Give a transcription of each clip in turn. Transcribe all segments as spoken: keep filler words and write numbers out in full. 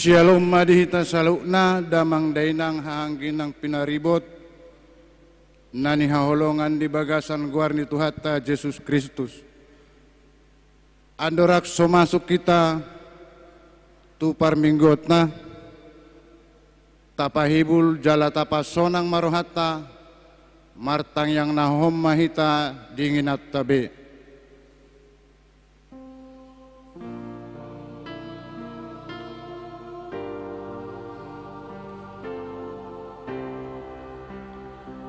Syalom ma di hita saluhutna, damang dainang, haha anggi nang pinaribot na nihaholongan di bagasan goar ni Tuhanta Jesus Kristus. Andorang so masuk hita tu parmingguonta, tapahibul jala tapasonang ma rohanta, martangiang na hohom ma hita di ingananta be.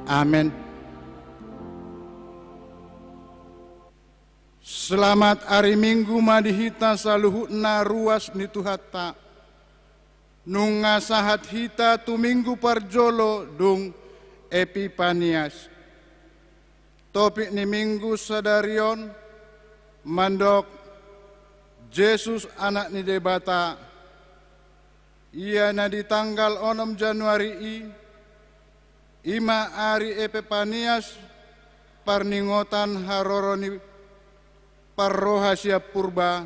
Amen. Selamat ari Minggu ma di hita saluhutna, ruas ni Tuhanta. Nunga sahat hita tu Minggu parjolo dung Epipanias. Topik ni Minggu sadari on mandok Jesus, Anak ni Debata. Ia na di tanggal onom Januari i, i ma ari Epipanias, parningotan haroro ni parroha sian purba,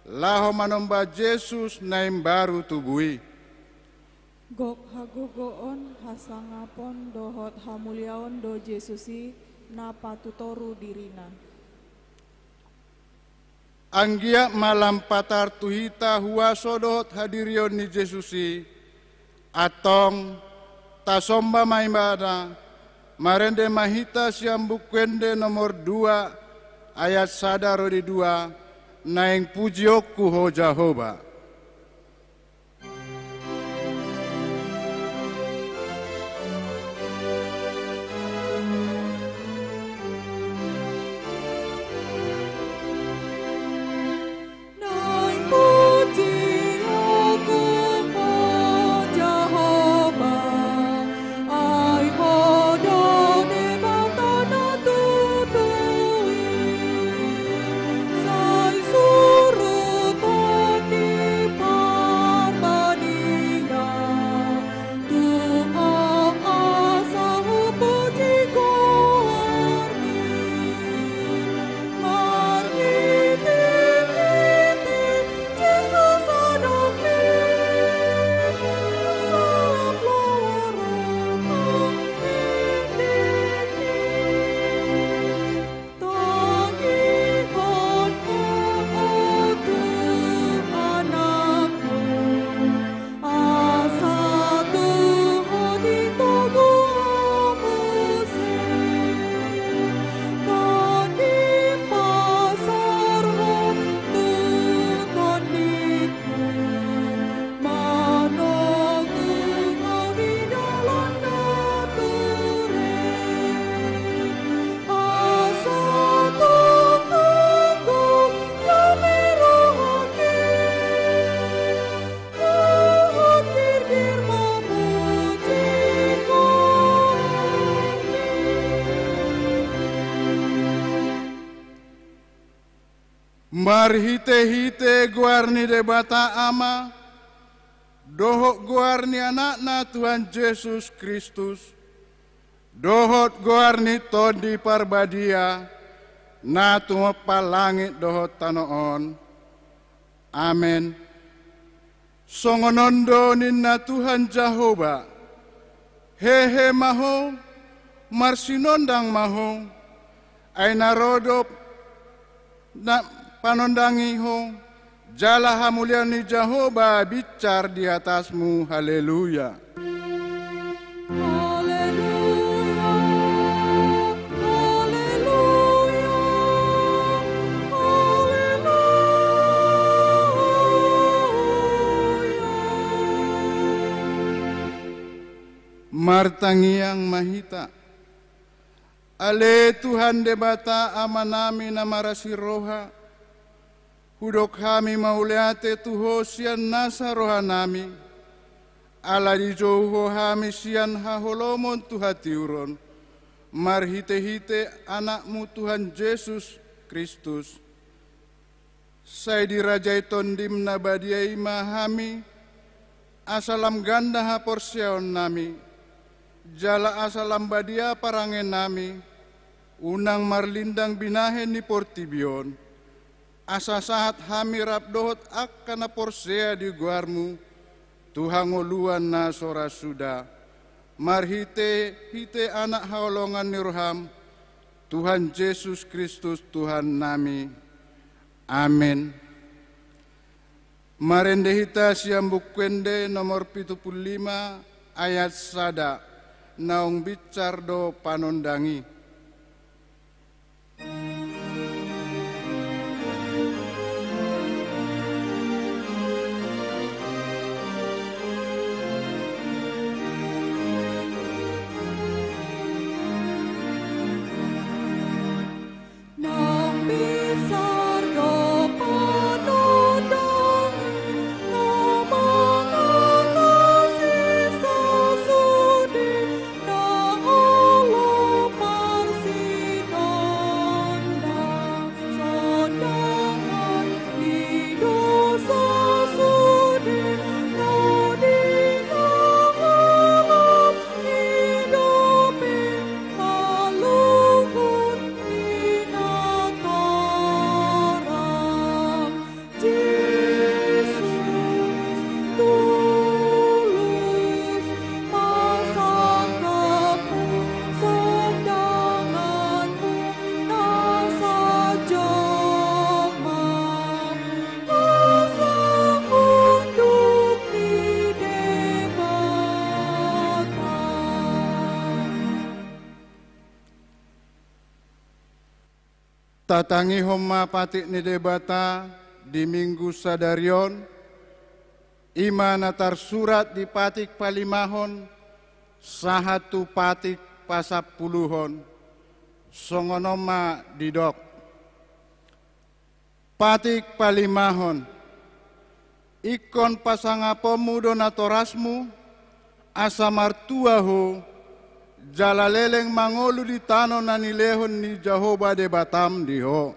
laho manomba Jesus na imbaru tubu i. Gok hagogoon, hasangapon dohot hamuliaon do Jesus i na patutoru dirina. Anggiat ma lam patar tu hita huaso dohot hadirion ni Jesus i. Antong, tasomba ma Ibana. Marende ma hita sian Buku Ende nomor dua, ayat sada ro di dua. Naeng pujionku Ho Jahowa. Marhitehite goar ni Debata Ama, dohot goar ni Anakna Tuhan Jesus Kristus, dohot goar ni Tondi Parbadia, na tumompa langit dohot tano on. Amen. Songon on do ninna Tuhan Jahowa: Hehe ma ho, marsinondang ma ho, ai na ro do na panondangi ho, jala hamuliaon ni Jahowa binsar di atasmu. Haleluya. Haleluya, haleluya, haleluya. Martangiang ma hita. Ale Tuhan Debata Amanami na marasi roha, hudok hami mauliate tu Ho sian nasa rohanami, ala dijou Ho hami sian haholomon tu hatiuron, marhitehite Anakmu Tuhan Jesus Kristus. Sai dirajai Tondim na badia i ma hami, asa lam ganda haporseaonnami, jala asa lam badia parangenami, unang marlindang binahen ni portibi on, asa sahat hami rap dohot angka na porsea di goarmu, tu hangoluan na so ra suda, marhitehite Anak haholongan ni roham, Tuhan Jesus Kristus Tuhannami. Amen. Marende hita sian Buku Ende nomor pitu pulu lima, ayat sada, naung binsar do panondang i. Tatangihon ma patik ni Debata di Minggu sadari on, i ma na tarsurat di patik palimahon sahat tu patik pasampuluhon, songon on ma didok. Patik palimahon. Ingkon pasangaponmu do natorasmu, asa martua ho, jala leleng mangolu di tano na nilehon ni Jahowa Debatam di ho.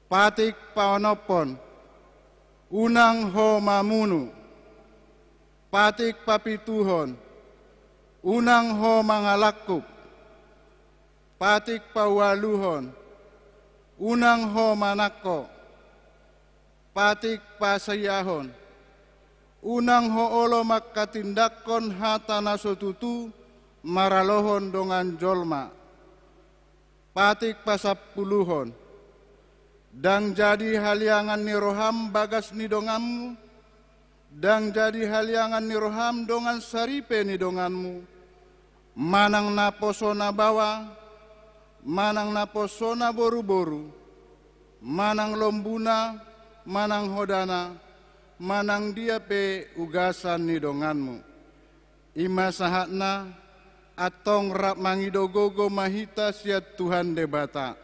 Patik paonomhon. Unang ho mamunu. Patik papituhon. Unang ho mangalangkup. Patik paualuhon. Unang ho manangko. Patik pasiahon. Unang ho olo manghatindanghon hata na so tutu maralohon dongan jolma. Patik pasampuluhon. Ndang jadi haliangan ni roham bagas ni donganmu, ndang jadi haliangan ni roham dongan saripe ni donganmu, manang naposona baoa, manang naposona boruboru, manang lombuna, manang hodana, manang dia pe ugasan ni donganmu. I ma sahatna, antong rap mangido gogo ma hita sian Tuhan Debata.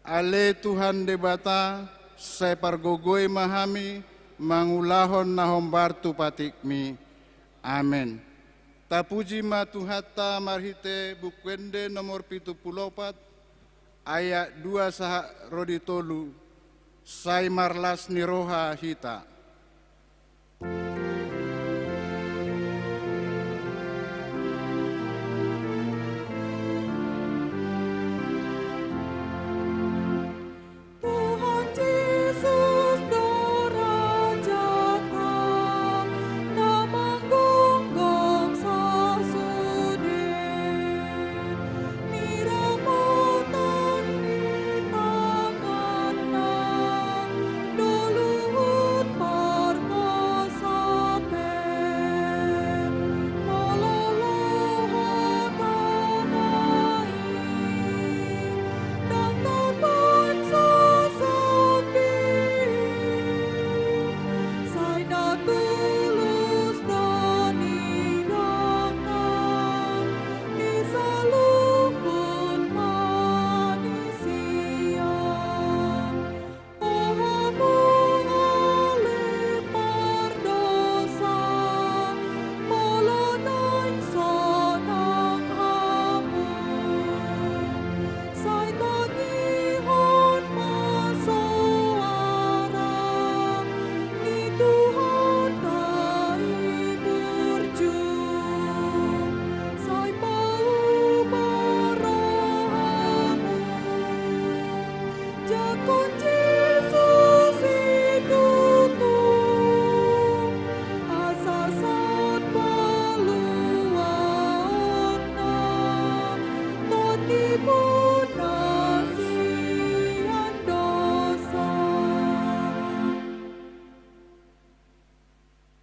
Ale Tuhan Debata, sai pargogoi ma hami mangulahon na hombar tu patikmi. Amen. Tapuji ma Tuhanta marhite Buku Ende nomor pitu pulu opat, ayat dua sahat ro di tolu, sai marlas ni roha hita.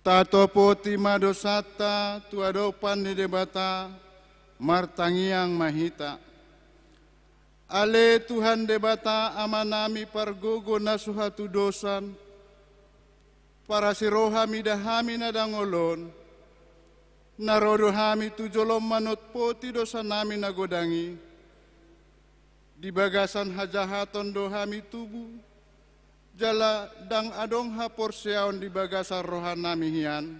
Tatopoti ma dosanta tu adopan ni Debata, martangiang ma hita. Ale Tuhan Debata Amanami pargogo na so hatudosan, parasi roha mida hami na dangol on, na ro do hami tu jolom manotpoti dosanami na godang i. Di bagasan hajahaton do hami tubu, jala ndang adong haporseaon di bagasan rohanami hian.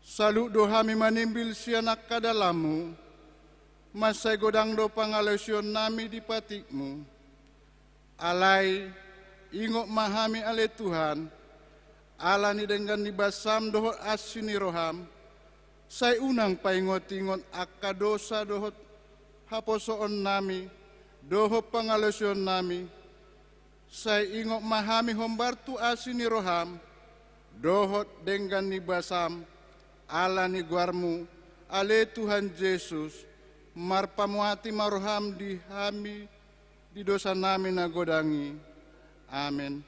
Saluhut do hami manimbil sian angka dalanmu, mansai godang do pangalaosionnami di patikmu. Alai, ingot ma hami ale Tuhan, ala ni denggan ni basam dohot asi ni roham, sai unang paingot-ingot angka dosa dohot haposoonnami, dohot pangalaosionnami, sai ingot ma hami hombar tu asi ni roham, dohot denggan ni basam, ala ni goarmu, ale Tuhan Jesus, marpamuati ma roham di hami, di dosanami na godang i. Amen.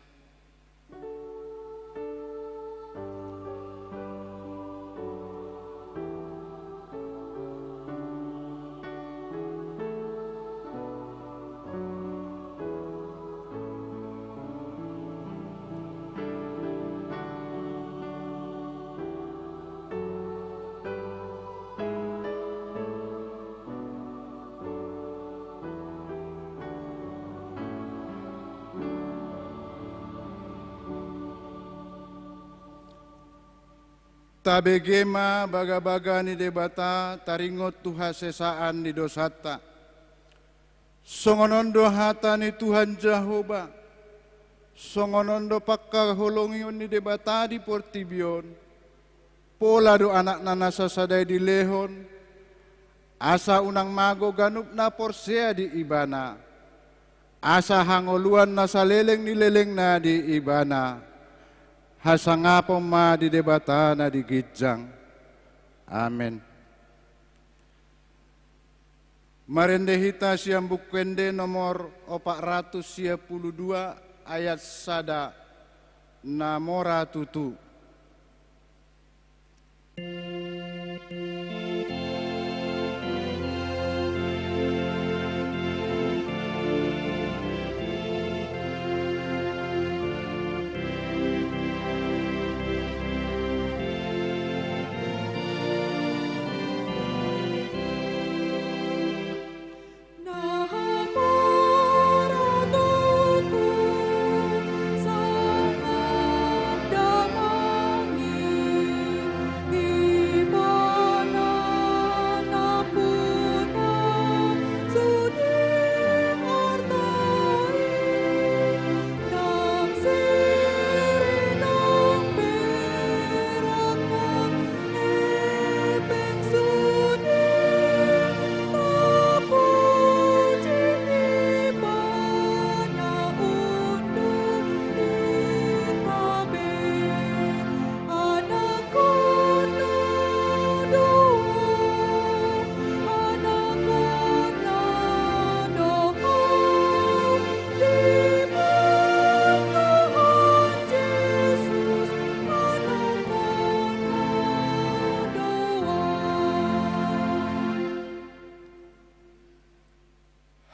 Tabege ma bagabaga ni Debata taringot tu hasesaan ni dosanta. Songon on do hata ni Tuhan Jahowa, songon on do pangkaholongion ni Debata di portibi on, pola do Anakna na sasada i dilehon, asa unang mago ganup na porsea di Ibana, asa hangoluan na saleleng ni lelengna di Ibana. Hasangapon ma di Debata na di ginjang. Amen. Marende hita sian Buku Ende nomor opat ratus sia pulu dua, ayat sada, na mora tutu.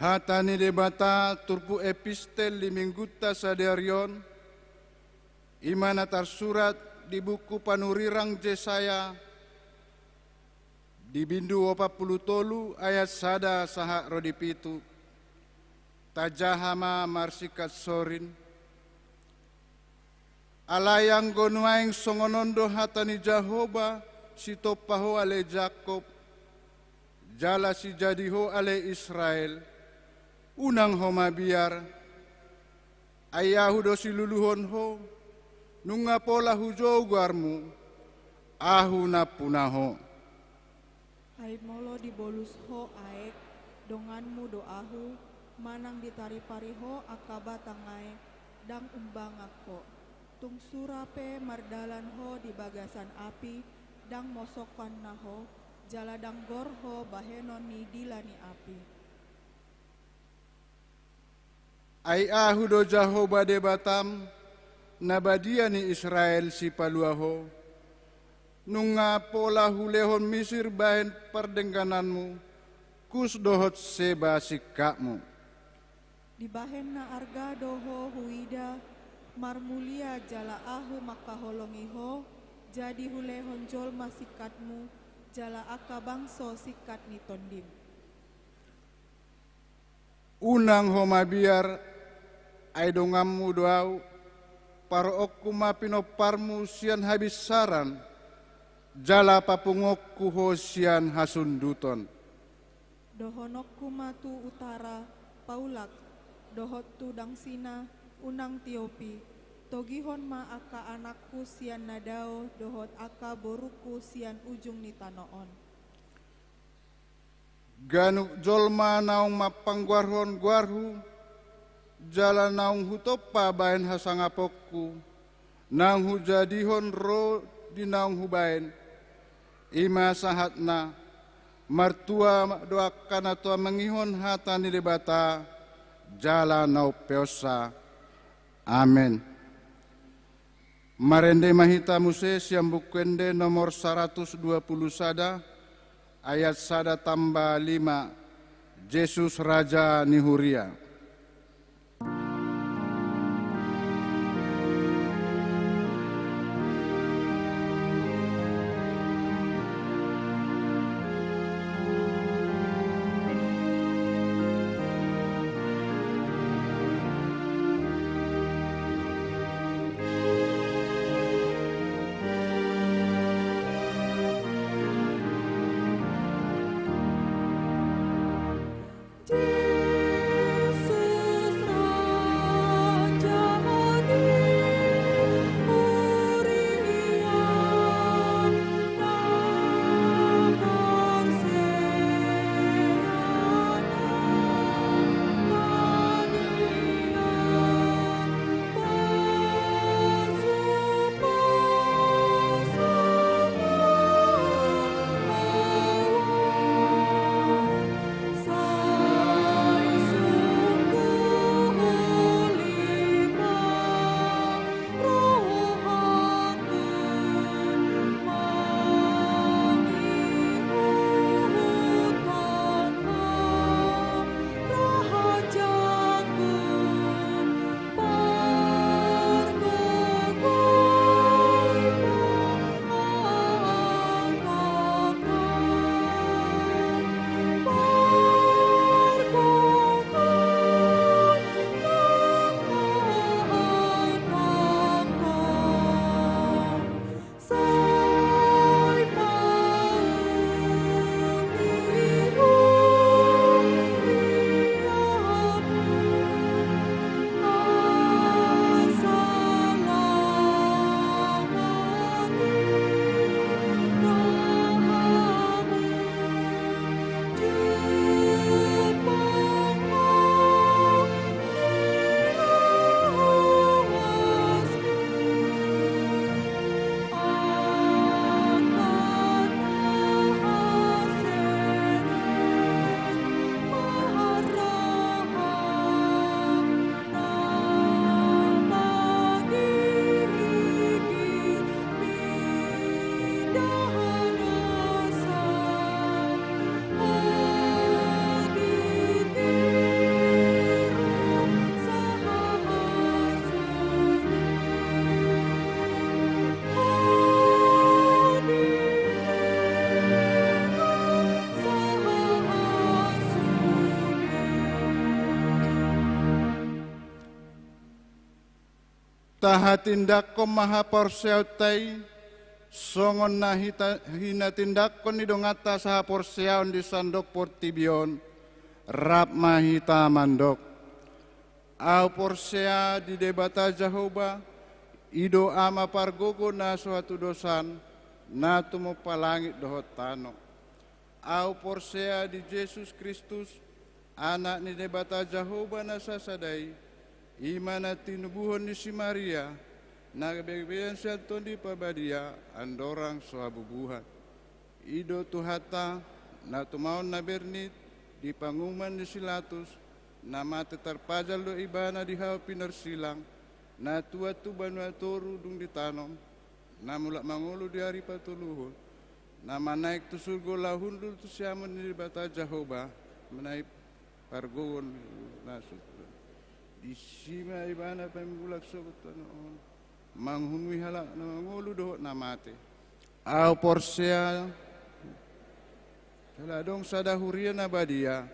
Hata ni Debata turpuk epistel di Minggunta sadari on, i ma na tarsurat di buku panurirang Jesaya, di bindu opat pulu tolu ayat sada sahat ro di pitu. Tajaha ma marsingkat sorin. Alai anggo nuaeng songon on do hata ni Jahowa, sitompa ho ale Jakkob, jala sijadi ho ale Israel, unang ho mabiar, ai Ahu do siluluhon ho, nunga pola hujou goarmu, Ahu nampuna ho. Ai molo dibolus ho aek, donganmu do Ahu, manang ditaripari ho angka batang aek, ndang umbangak ho. Tung sura pe mardalan ho di bagasan api, ndang mosokkanna ho, jala ndang gor ho bahenon ni dila ni api. Ai Ahu do Jahowa Debatam, na badia ni Israel sipalua ho, Nunga pola hulehon Misir bahen pardenggananmu, Kus dohot Seba singkatmu. Dibahen na arga do ho huida, marmulia jala ahu mangkaholongi ho, jadi hulehon jolma singkatmu, jala angka bangso singkat ni tondim. Unang ho mabiar, ai donganmu do ahu, paroonku ma pinomparmu sian habinsaran, jala papunguonku ho sian hasunduton. Dohononku ma tu utara, paulak, dohot tu dangsina, unang tiopi, togihon ma angka anakku sian na dao, dohot angka borungku sian ujung ni tano on. Ganup jolma naung mampanggoarhon goarhu, jala naung hutompa bahen hasangaponku, naung hujadihon ro di naung hubahen, i ma sahatna, martua do angka na tua mangihon hata ni Debata, jala na umpeonsa. Amen. Marende ma hita muse sian Buku Ende nomor saratus dua pulu sada, ayat sada tamba lima, Jesus Raja ni Huria. Tahatindangkon ma haporseaonta i, songon na hita-, hinatindangkon ni donganta sahaporseaon di sandok portibi on, rap ma hita mandok. Ahu porsea di Debata Jahowa, i do Ama pargogo na so hatudosan, na tumompa langit dohot tano. Ahu porsea di Jesus Kristus, Anak ni Debata Jahowa na sasada i, i ma na tinubuhon ni si Maria, na begean sian Tondi Parbadia, andorang so habubuhan. I do Tuhanta, na tumaon na bernit di panguhuman ni si Latus, na mate tarpajal do Ibana di hau pinarsilang, na tuat tu banua toru dung ditanom, Na mulak mangolu di ari patoluhon, na manaek tu surgo laho hundul tu siamun ni Debata Jahowa, manaek pargogon na sungkun. Disi ma ibana paimulak sogot tano on, manghunui halak na mangolu dohot na mate. Ahu porsea jala adong sada huria na badia,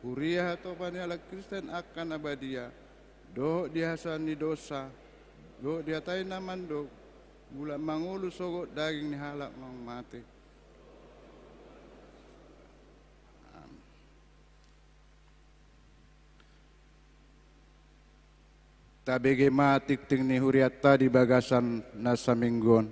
huria hatopan ni halak Kristen angka na badia, dohot di hasesaan ni dosa, dohot di hata ni na mandok, mulak mangolu sogot daging ni halak na mate. Amen. Tabege ma tingting ni hurianta di bagasan na saminggu on.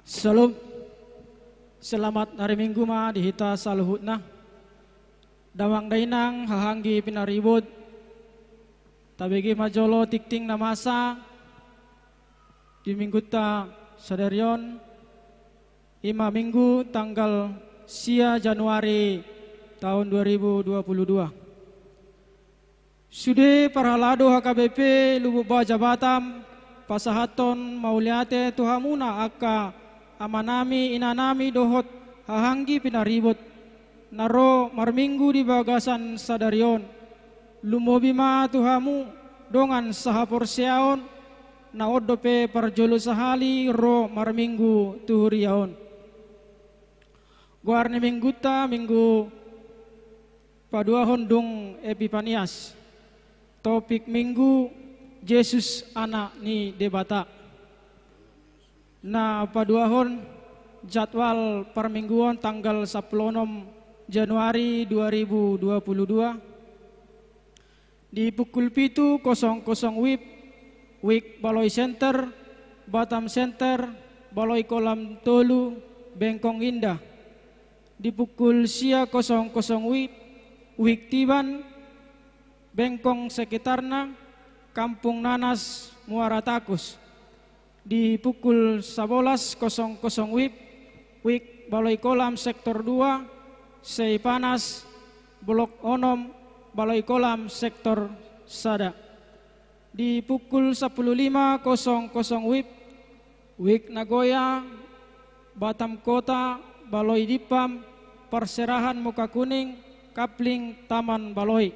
Syalom. Selamat hari Minggu ma di hita saluhutna. Damang dainang, haha anggi pinaribot. Tabege ma jolo tingting na masa di minggunta sadari on, i ma Minggu tanggal sia Januari tahun dua ribu dua puluh dua. Sude parhalado H K B P Lubuk Baja Batam, pasahathon mauliate tu hamuna angka amanami, inanami dohot haha anggi pinaribot na ro marminggu di bagasan sadari on. Lumobi ma tu hamu dongan sahaporseaon na on dope parjolo sahali ro marminggu tu huria on. Goar ni minggunta, Minggu paduahon dung Epipanias. Topik Minggu, Jesus Anak ni Debata. Na paduahon jadwal parmingguon tanggal sampulu onom Januari dua ribu dua puluh dua. Di pukul pitu kosong kosong wib, wib Baloi Center, Batam Center, Baloi Kolam tolu, Bengkong Indah. Di pukul sia kosong kosong wib, wib Tiban, Bengkong sekitarna, Kampung Nanas, Muara Takus. Di pukul sabolas kosong kosong wib, wib Baloi Kolam sektor dua, Seipanas, Blok onom, Baloi Kolam sektor sada. Di pukul sampulu lima kosong kosong wib, wib Nagoya, Batam Kota, Baloi Dippam, Parserahan Muka Kuning, Kapling, Taman Baloi.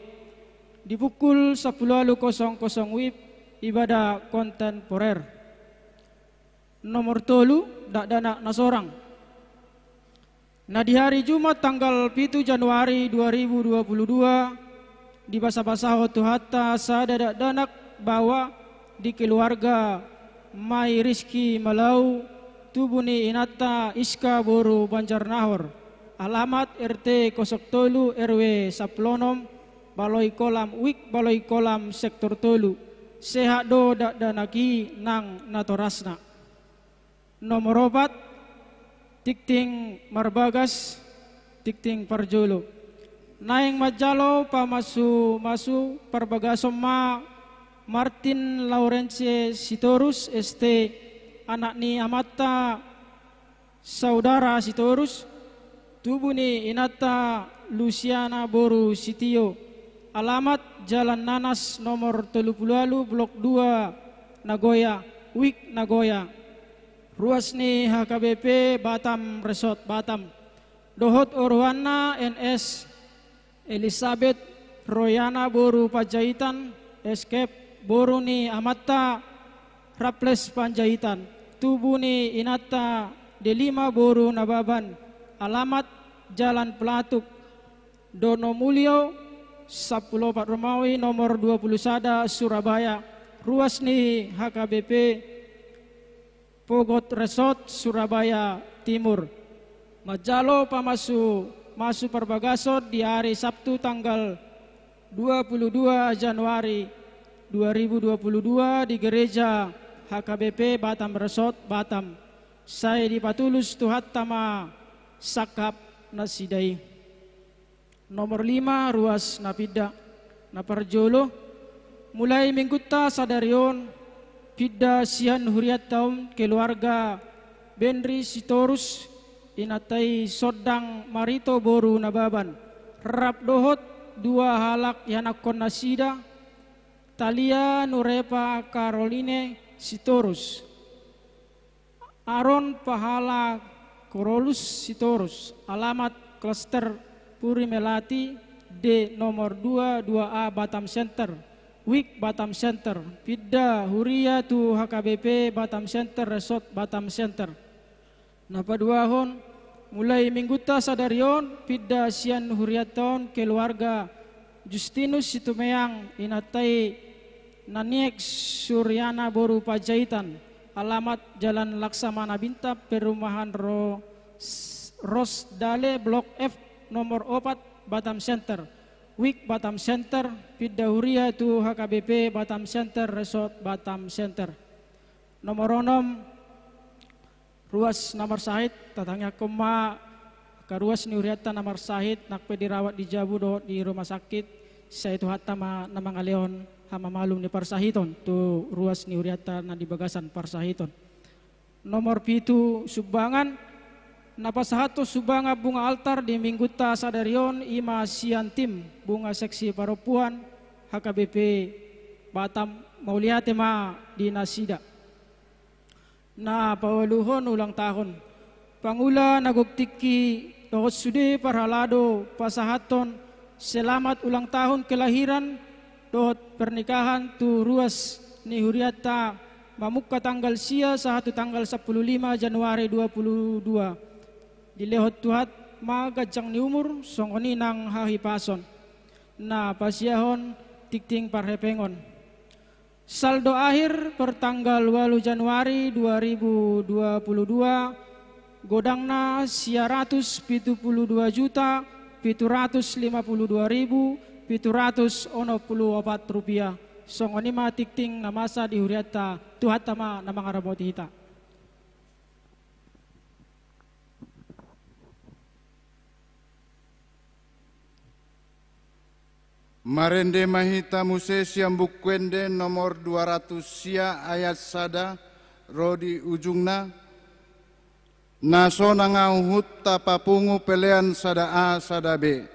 Di pukul sampulu ualu kosong kosong wib, ibadah kontemporer. Nomor tolu, dakdanak na sorang. Na di hari Jumat tanggal pitu Januari dua ribu dua puluh dua, dibasabasahon Tuhanta sada dakdanak baoa di keluarga Mai Rizky Malau, tubu ni inanta Iska boru Banjarnahor, alamat R T kosong tolu R W sampulu onom, Baloi Kolam, wib Baloi Kolam sektor tolu. Sehat do dakdanak i nang natorasna. Nomor opat, tingting marbagas, tingting parjolo. Naeng manjalo pamasu-masu parbagason ma Martin Laurence Sitorus, S T, anak ni amanta Saudara Sitorus, tubu ni inanta Lusiana boru Sitio, alamat Jalan Nanas nomor tolu pulu ualu, Blok dua, Nagoya, wib Nagoya. Ruas ni H K B P Batam Resort Batam. Dohot orohanna N S Elisabet Royana boru Panjaitan, S K, boru ni amanta Raffles Panjaitan, tubu ni inanta Delima boru Nababan, alamat Jalan Pelatuk, Donomulyo sampulu opat Romawi nomor dua pulu sada, Surabaya. Ruas ni H K B P Pogot Resort, Surabaya Timur. Manjalo pamasu-masu parbagason di hari Sabtu tanggal dua pulu dua Januari dua ribu dua pulu dua di gereja H K B P Batam Resort Batam. Sai dipatulus Tuhanta ma sangkap nasida i. Nomor lima, ruas na pinda. Na parjolo, Mulai minggunta sadari on, pinda sian hurianta on keluarga Benri Sitorus, inanta i Sondang Marito boru Nababan, rap dohot dua halak ianakhon nasida, Talia Nurepa Karoline Sitorus, Aron Pahala Korolus Sitorus, alamat Klaster Puri Melati, D nomor dua, dua A Batam Center, Wik Batam Center, pinda huria tu H K B P Batam Center, Resort Batam Center. Na paduahon, mulai minggunta sadari on, pinda sian hurianta on keluarga Justinus Situmeang, inanta i Naniek Suryana boru Panjaitan, alamat Jalan Laksamana Bintang, perumahan Ros-, Rosdale, Blok F, nomor opat, Batam Center, Wik Batam Center, pinda huria tu H K B P Batam Center, Resort Batam Center. Nomor onom, ruas na marsahit, tatangiangkon ma angka ruas ni hurianta na marsahit, nang pe dirawat di jabu dohot di rumah sakit, sai Tuhanta ma na mangalehon hamamalum ni parsahiton tu ruas ni hurianta na di bagasan parsahiton. Nomor pitu, sumbangan. Na pasahathon sumbangan bunga altar di minggunta sadari on, i ma sian tim bunga seksi parompuan H K B P Batam, mauliate ma di nasida. Na paualuhon, ulang tahun. Pangula na gok tingki dohot sude parhalado pasahathon selamat ulang tahun kelahiran dohot pernikahan tu ruas ni hurianta, mamungka tanggal sia sahat tu tanggal sampulu lima Januari dua pulu dua. Dilehon Tuhan ma ganjang ni umur, songon i nang hahipason. Na pasiahon tingting parhepengon. Saldo akhir per tanggal ualu Januari dua ribu dua puluh dua, godangna sia ratus pitu pulu dua juta pitu ratus lima pulu dua ribu pitu ratus onom pulu opat rupiah. Songon i ma tingting na masa di hurianta, Tuhanta ma na mangaramoti hita. Marende ma hita muse sian Buku Ende nomor dua ratus sia ayat sada ro di ujungna, na sonang ahu huhut tapapungu pelean sada A sada B.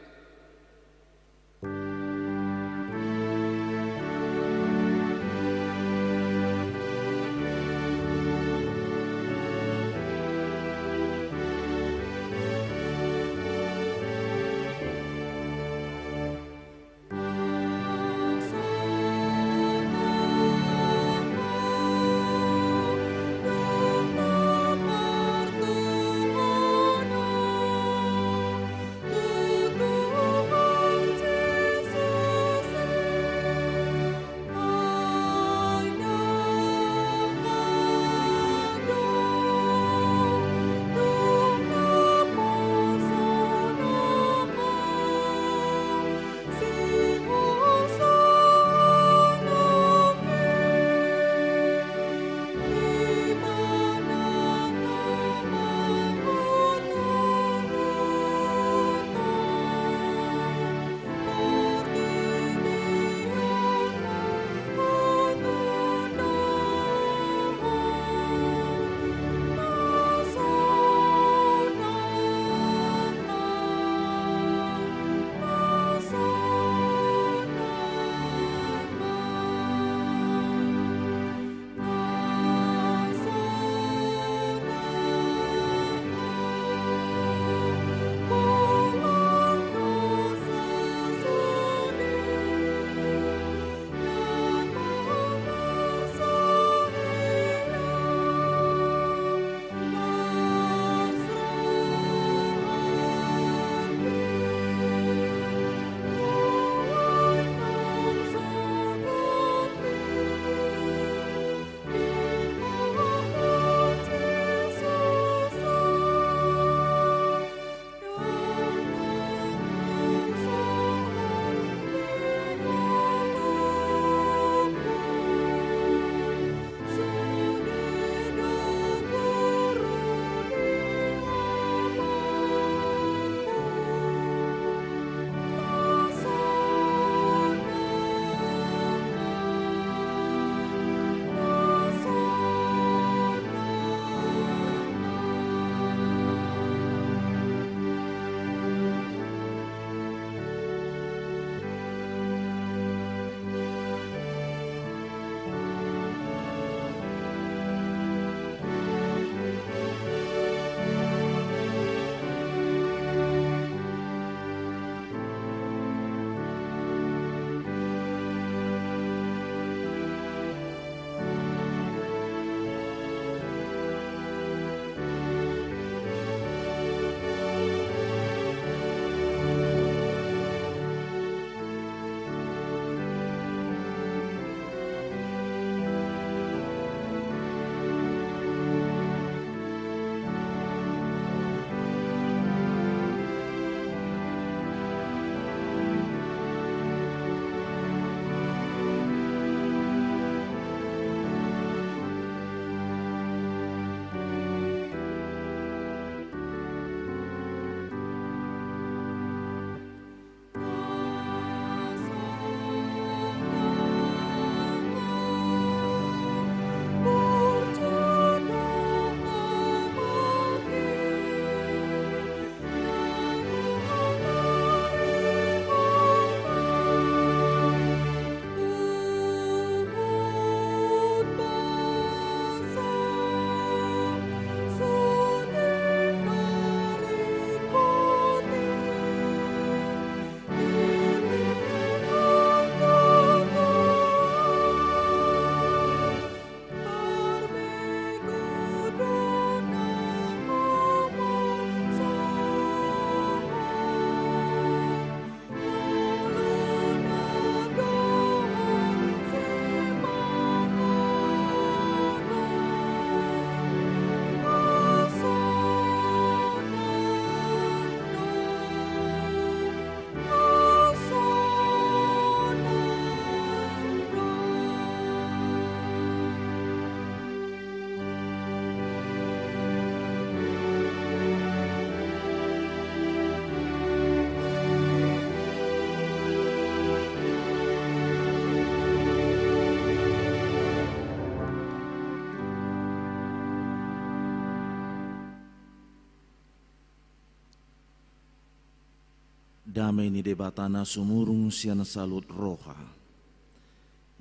Dame ni Debata na sumurung sian saluhut roha,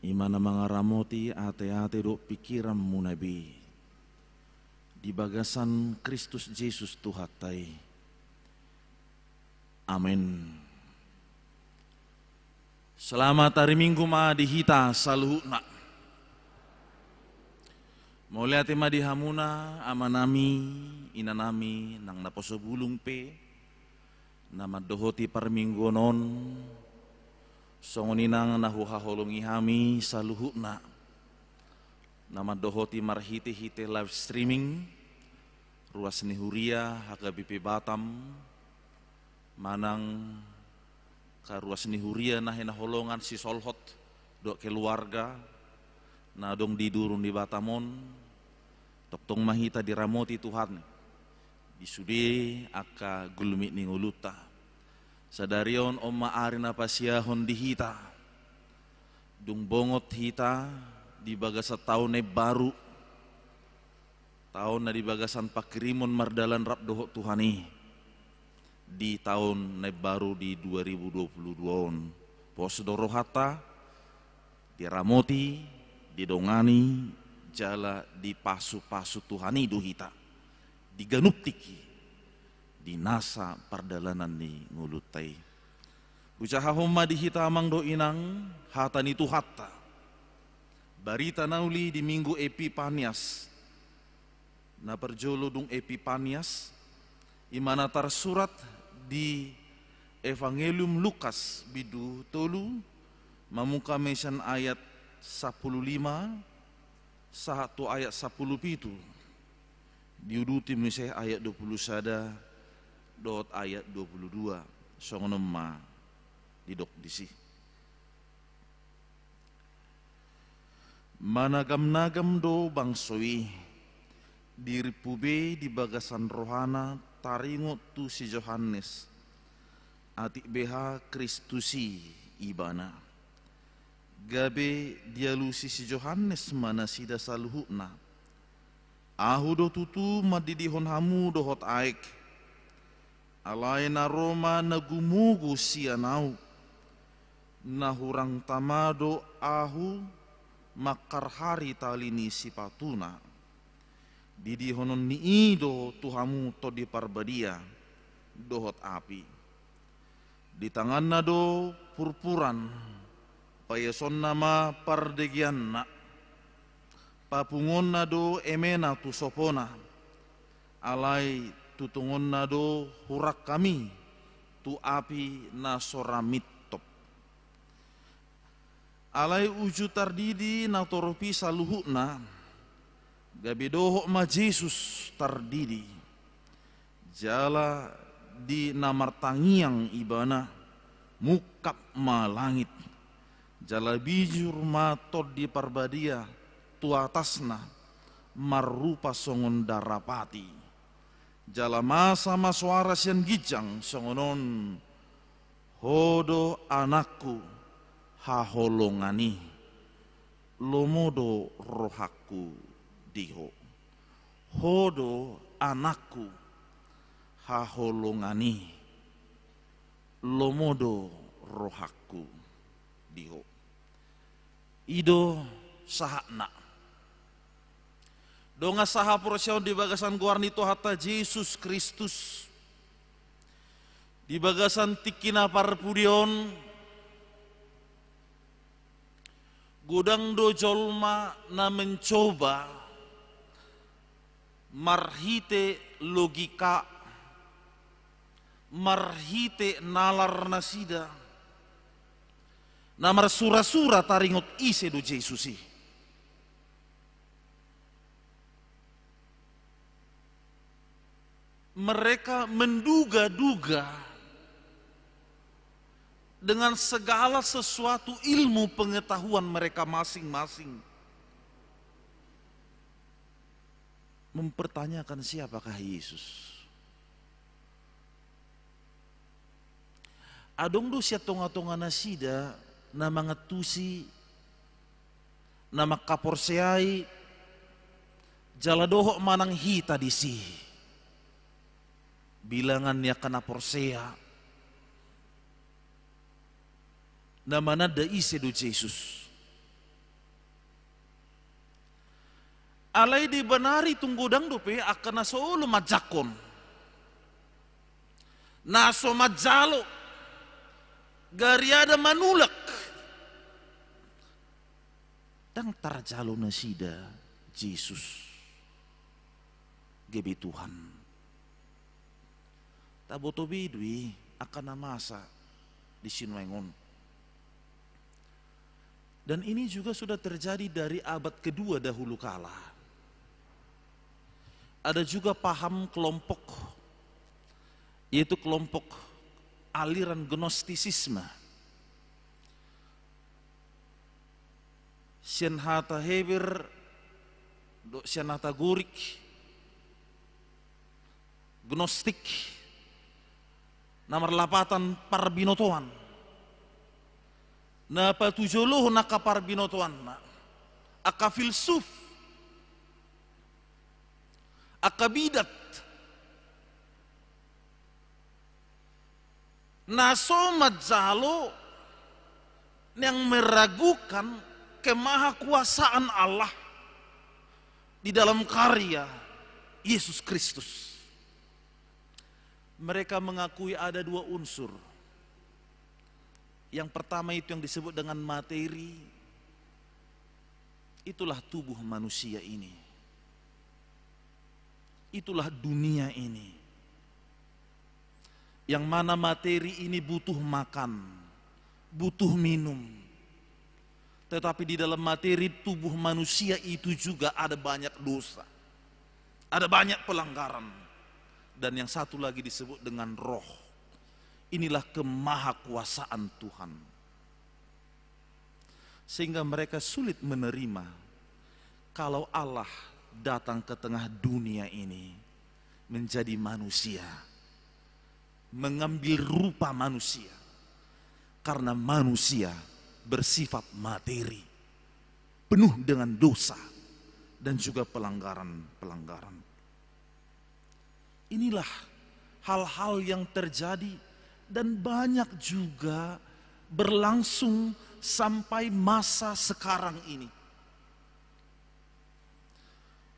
i ma na mangaramoti ateate dohot pingkiranmuna be di bagasan Kristus Jesus Tuhanta i. Amen. Selamat ari Minggu ma di hita saluhutna. Mauliate ma di hamuna amanami, inanami, nang naposo bulung pe na mandohoti parmingguon on, songon i nang na huhaholongi hami saluhutna na mandohoti marhitehite live streaming, ruas ni huria H K B P Batam, manang angka ruas ni huria na hinaholongan sisolhot dohot keluarga na adong di duru ni Batam on. Tongtong ma hita diramoti Tuhan di sude angka gulmit ni ngolunta. Sadari on, on ma ari na pasiahon di hita. Dung bongot hita di bagasan taon na imbaru, taon na di bagasan pangkirimon mardalan rap dohot Tuhan i di taon na imbaru di dua ribu dua puluh dua on. Pos do rohanta, diramoti, didongani, jala dipasupasu Tuhan i do hita di ganup tingki di nasa pardalanan ni ngolunta i. Hujahahon ma di hita amang dohot inang hata ni Tuhanta. Barita na uli di Minggu Epipanias. Na parjolo dung Epipanias, i ma na tarsurat di Evangelium Lukas bindu tolu, mamungka ma sian ayat sampulu lima sahat tu ayat sampulu pitu. Diuduti muse ayat dua pulu sada dohot ayat dua pulu dua. Songon on ma didok disi. Managamnagam do bangso i, dirimpu be di bagasan rohana taringot tu si Johannes, atik beha Kristus i ibana. Gabe dialusi si Johannes ma nasida saluhutna. Ahu do tutu mandidihon hamu dohot aek. Alai na ro ma na gumogo sian ahu, na hurang tama do ahu mangkarhari tali ni sipatuna. Didihonon ni i do tu hamu Tondi Parbadia dohot api. Di tanganna do purpuran, paiasonna ma pardegeanna. Papunguonna do emena tu sopona, alai tutungonna do hurang hami tu api na so ra mintop. Alai uju tardidi natorop i saluhutna, gabe dohot ma Jesus tardidi. Jala di na martangiang ibana, mungkap ma langit. Jala bijur ma Tondi Parbadia tu atasna, marrupa songon darapati. Jala masa ma soara sian ginjang songon on: Ho do Anakku haholongan i, lomo do rohangku di ho. Ho do Anakku haholongan i, lomo do rohangku di ho. I do sahatna. Dongan sahaporseaon di bagasan goar ni Tuhanta Jesus Kristus, di bagasan tingki na parpudi on, godang do jolma na mencoba marhite logika, marhite nalar nasida, na marsurasura taringot ise do Jesus i. Mereka menduga-duga dengan segala sesuatu ilmu pengetahuan mereka masing-masing, mempertanyakan siapakah Yesus. Adong do sian tonga-tonga nasida na mangantusi, na mangkaporseai, jala dohot manang hita disi, bilangan ni angka na porsea, Na mananda ise do Jesus. Alai dibanari tung godang dope angka na so olo manjangkon, na so manjalo, gariada manulak. Ndang tarjalo nasida Jesus gabe Tuhan. Taboto be do i angka na masa di sinuaeng on. Dan ini juga sudah terjadi dari abad kedua dahulu kala. Ada juga paham kelompok, yaitu kelompok aliran Gnostisisme. Sian hata Heber dohot sian hata Gorik, gnostik, na marlapatan parbinotoan, na patujolohon angka parbinotoanna, angka filsuf, angka bidat, na so manjalo, yang meragukan kemahakuasaan Allah di dalam karya Yesus Kristus. Mereka mengakui ada dua unsur. Yang pertama itu yang disebut dengan materi, itulah tubuh manusia ini. Itulah dunia ini. Yang mana materi ini butuh makan, butuh minum. Tetapi di dalam materi tubuh manusia itu juga ada banyak dosa. Ada banyak pelanggaran. Dan yang satu lagi disebut dengan roh. Inilah kemahakuasaan Tuhan. Sehingga mereka sulit menerima kalau Allah datang ke tengah dunia ini menjadi manusia, mengambil rupa manusia, karena manusia bersifat materi, penuh dengan dosa dan juga pelanggaran-pelanggaran. Inilah hal-hal yang terjadi dan banyak juga berlangsung sampai masa sekarang ini.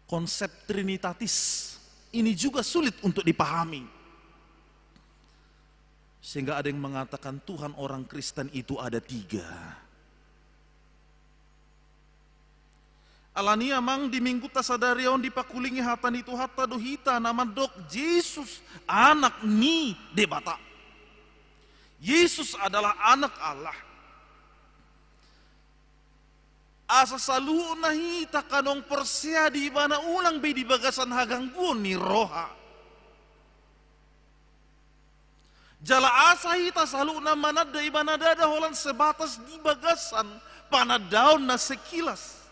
Konsep trinitatis ini juga sulit untuk dipahami. Sehingga ada yang mengatakan Tuhan orang Kristen itu ada tiga. Alani i amang, di minggunta sadari on dipakulingi hata ni Tuhanta do hita na mandok Jesus anak ni Debata. Yesus adalah anak Allah. Asa saluhutna hita kanuang porsea di ibana unang be di bagasan hagangguon ni roha. Jala asa hita saluhutna mananda ibana ndada holan sebatas di bagasan panandaon na sekilas.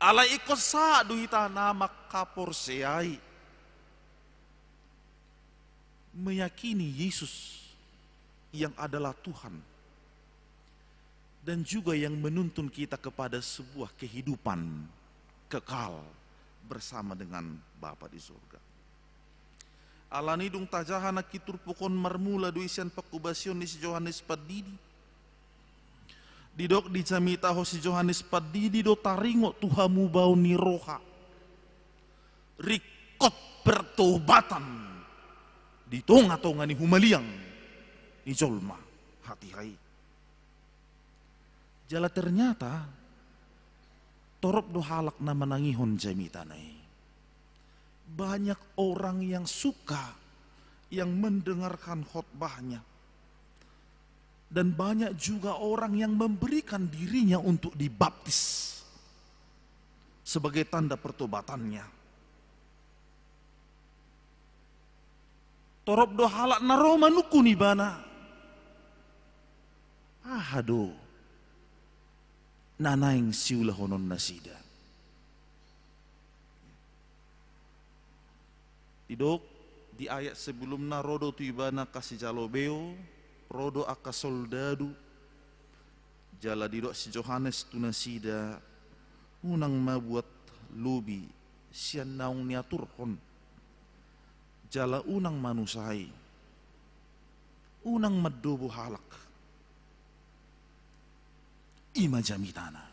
Alai ingkon sahat do hita na mangkaporseai, meyakini Yesus yang adalah Tuhan dan juga yang menuntun kita kepada sebuah kehidupan kekal bersama dengan Bapa di surga. Alani dung tajaha nangkin turpuk on marmula do i sian pangkobasion ni si Johannes Pandidi. Didok dijamitahon si Johannes Pandidi do taringot tu hamubaon ni roha. Ringkot pertobatan di tonga-tonga ni humaliang ni jolma hatiha i. Jala ternyata torop do halak na manangihon jamitana i. Banyak orang yang suka yang mendengarkan khotbahnya. Dan banyak juga orang yang memberikan dirinya untuk dibaptis sebagai tanda pertobatannya. Torop do halak na ro manungkun ibana. Aha do na naeng siulahonon nasida? Didok di ayat sebelumna, ro do tu ibana angka sijalo beo, ro do angka soldadu. Jala didok si Johannes tu nasida, unang mabuat lobi sian naung niaturhon. Jala unang manusai, unang mandobo halak. i ma jamitana.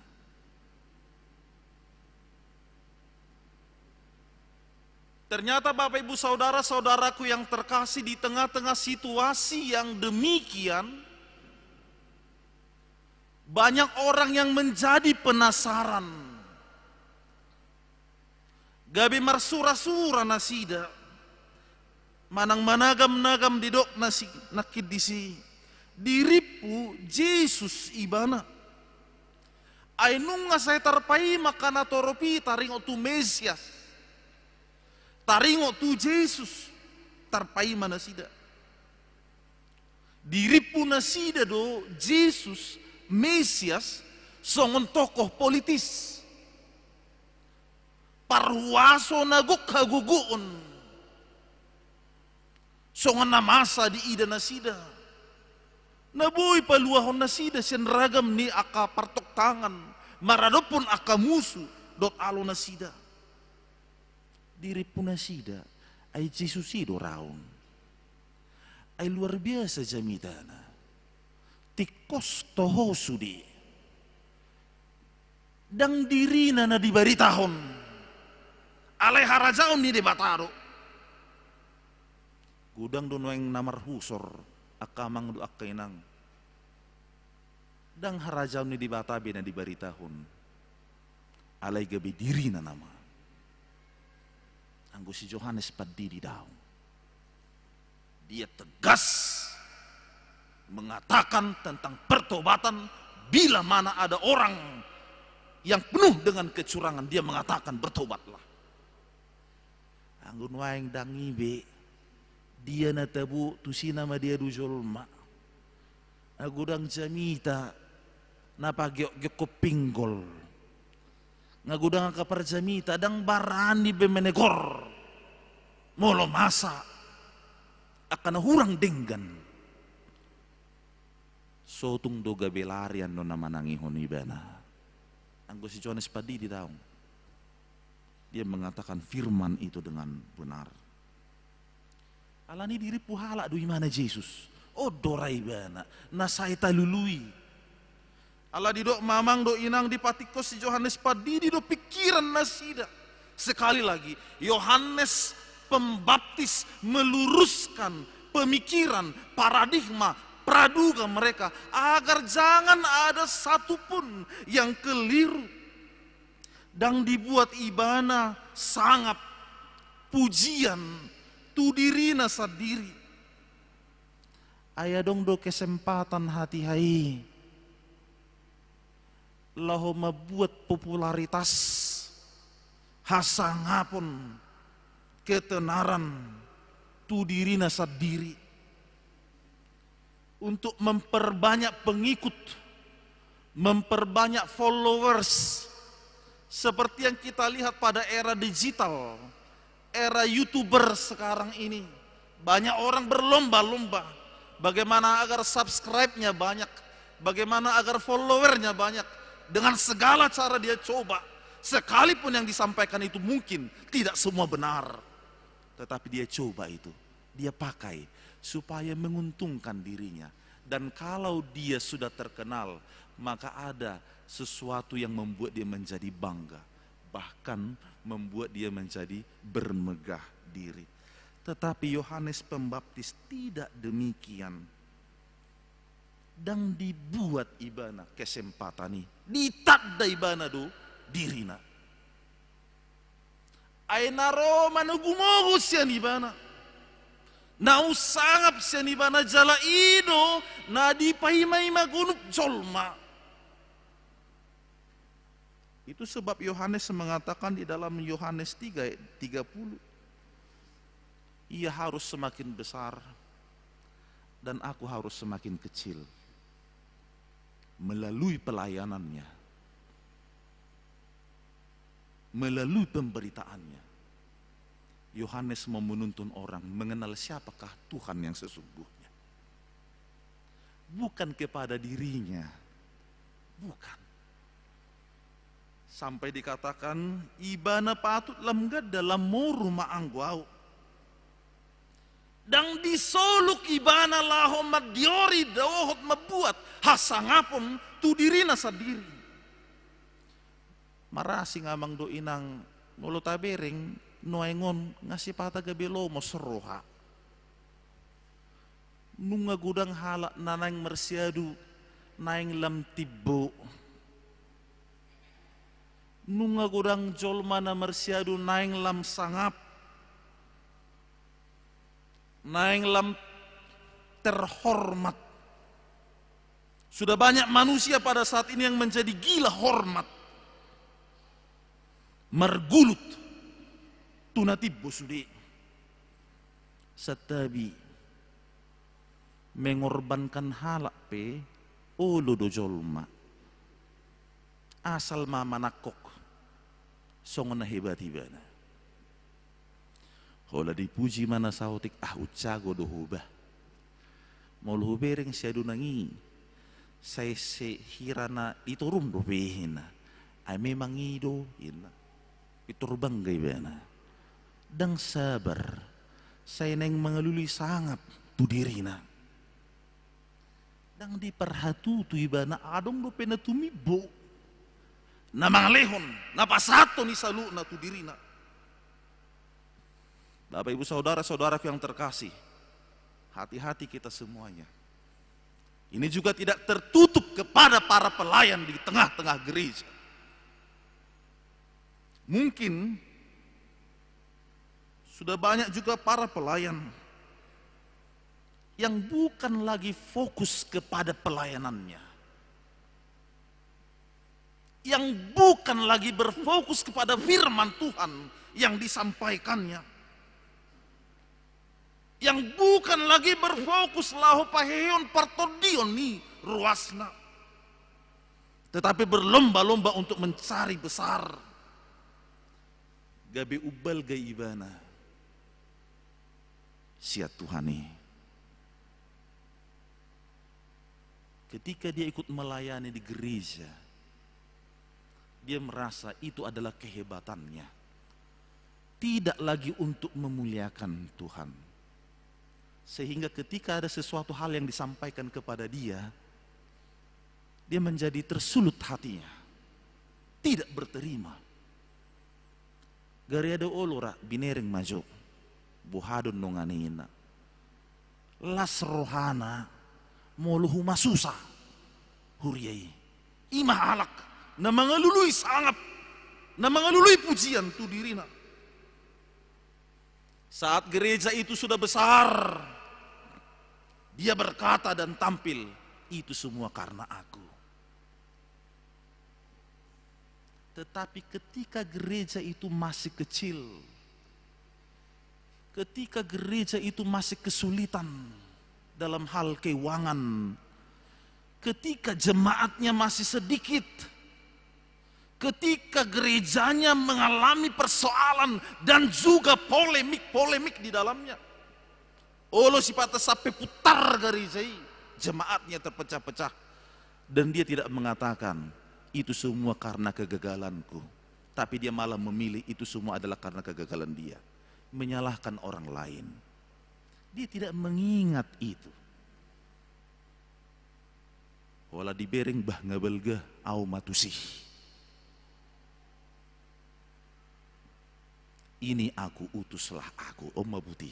Ternyata, Bapak, Ibu, saudara-saudaraku yang terkasih, di tengah-tengah situasi yang demikian, banyak orang yang menjadi penasaran. Gabe marsura-sura nasida, manang managam-nagam, didok nasi-, nangkin disi, dirimpu Jesus ibana. Ai nunga sai tarpaima angka natorop i taringot tu Mesias, taringot tu Jesus, tarpaima nasida. Dirimpu nasida do Jesus, Mesias, songon tokoh politis, parhuaso na gok hagogoon, songon na masa diida nasida, na boi paluahon nasida sian ragam ni angka partoktangan, maradophon angka musu dohot alo nasida. Dirimpu nasida, ai Jesus i do raun. Ai luar biasa jamitana. Tingkos toho sude. Ndang dirina na dibaritahon. Alai harajaon ni Debata do. Godang do nuaeng na marhusor, angka amang dohot angka inang. Ndang harajaon ni Debata be na dibaritahon. Alai gabe dirina nama. Anggo si Johannes Pandidi daong. Dia tegas mengatakan tentang pertobatan, bila mana ada orang yang penuh dengan kecurangan, dia mengatakan, "Bertobatlah." Anggo nuaeng ndang i be, dia na tabo, tusi nama dia do jolma. Nga godang jamita na pageokgeokkon pinggol. Nga godang angka parjamita, ndang barani be menegor molo masa angka na hurang denggan. Sotung do gabe larian do na manangihon ibana. Anggo si Johannes Pandidi daong. Dia mengatakan firman itu dengan benar. Alani dirimpu halak do ibana Jesus. On do ra ibana na sai talului. Ala didok ma amang dohot inang, dipatingkos si Johannes Pandidi do pikiran nasida. Sekali lagi, Yohanes Pembaptis meluruskan pemikiran, paradigma, praduga mereka, agar jangan ada satu pun yang keliru. Ndang dibuat ibana sangap, pujian tu dirina sandiri. Ai adong do kesempatan hatiha i laho mambuat popularitas, hasangapon, ketenaran tu dirina sandiri. Untuk memperbanyak pengikut, memperbanyak followers. Seperti yang kita lihat pada era digital, era YouTuber sekarang ini. Banyak orang berlomba-lomba bagaimana agar subscribe-nya banyak, bagaimana agar follower-nya banyak. Dengan segala cara dia coba. Sekalipun yang disampaikan itu mungkin tidak semua benar, tetapi dia coba itu. Dia pakai supaya menguntungkan dirinya. Dan kalau dia sudah terkenal, maka ada sesuatu yang membuat dia menjadi bangga, bahkan membuat dia menjadi bermegah diri. Tetapi Yohanes Pembaptis tidak demikian. Ndang dibuat ibana kesempatan i, ditanda ibana do dirina. Ai na ro manogumogu sian ibana, na umsangap sian ibana jala i do na dipaimaima ganup jolma. Itu sebab Yohanes mengatakan di dalam Yohanes tiga ayat tiga puluh, "Ia harus semakin besar dan aku harus semakin kecil." Melalui pelayanannya, melalui pemberitaannya, Yohanes mau menuntun orang mengenal siapakah Tuhan yang sesungguhnya. Bukan kepada dirinya. Bukan. Sampai dikatakan, "Ibana patut lam ganda, lam moru ma anggo ahu." Ndang disoluk ibana laho mandiori dohot mambuat hasangapon tu dirina sandiri. Marasing amang dohot inang, molo tabereng nuaeng on nga sipata gabe lomos roha. Nunga godang halak na naeng marsiadu naeng lam timbo. Nunga godang jolma na marsiadu naeng lam sangap, naeng lam terhormat. Sudah banyak manusia pada saat ini yang menjadi gila hormat, margulut tu na timbo sude. Santabi, mengorbankan halak pe olo do jolma, asal ma manangkok songon na hebat ibana. Holan dipuji ma na saotik, ah, unjago do ho bah. Molo hubereng siaduna i, sai sehira na i torum dope, ninna. Ai memang i do, ninna. Pintor bangga ibana. Ndang sabar, sai naeng mangalului sangap tu dirina. Ndang diparhatutu ibana, adong dope na tumimbo, na mangalehon, na pasahathon i saluhutna tu dirina. Bapak, Ibu, saudara-saudaraku yang terkasih, hati-hati kita semuanya. Ini juga tidak tertutup kepada para pelayan di tengah-tengah gereja. Mungkin sudah banyak juga para pelayan yang bukan lagi fokus kepada pelayanannya, yang bukan lagi berfokus kepada firman Tuhan yang disampaikannya, yang bukan lagi berfokus laho pahehehon partondion ni ruasna, tetapi berlomba-lomba untuk mencari besar. Gabe umbalga ibana sian Tuhan i. Ketika dia ikut melayani di gereja, dia merasa itu adalah kehebatannya. Tidak lagi untuk memuliakan Tuhan. Sehingga ketika ada sesuatu hal yang disampaikan kepada dia, dia menjadi tersulut hatinya, tidak berterima. Gari ada olo ra, binereng ma jo. Boha do nunga ninna. Las rohana molo humasusa huria i. I ma halak na mangalului sangap, na mangalului pujian tu dirina. Saat gereja itu sudah besar, dia berkata dan tampil, "Itu semua karena aku." Tetapi ketika gereja itu masih kecil, ketika gereja itu masih kesulitan dalam hal keuangan, ketika jemaatnya masih sedikit, ketika gerejanya mengalami persoalan dan juga polemik-polemik di dalamnya, olo sipata sampe putar gereja i, jemaatnya terpecah-pecah. Dan dia tidak mengatakan, "Itu semua karena kegagalanku." Tapi dia malah memilih itu semua adalah karena kegagalan dia. Menyalahkan orang lain. Dia tidak mengingat itu. Holan dibereng, bah, nga balga, au ma tusi. "Ini aku, utuslah aku." On ma buti.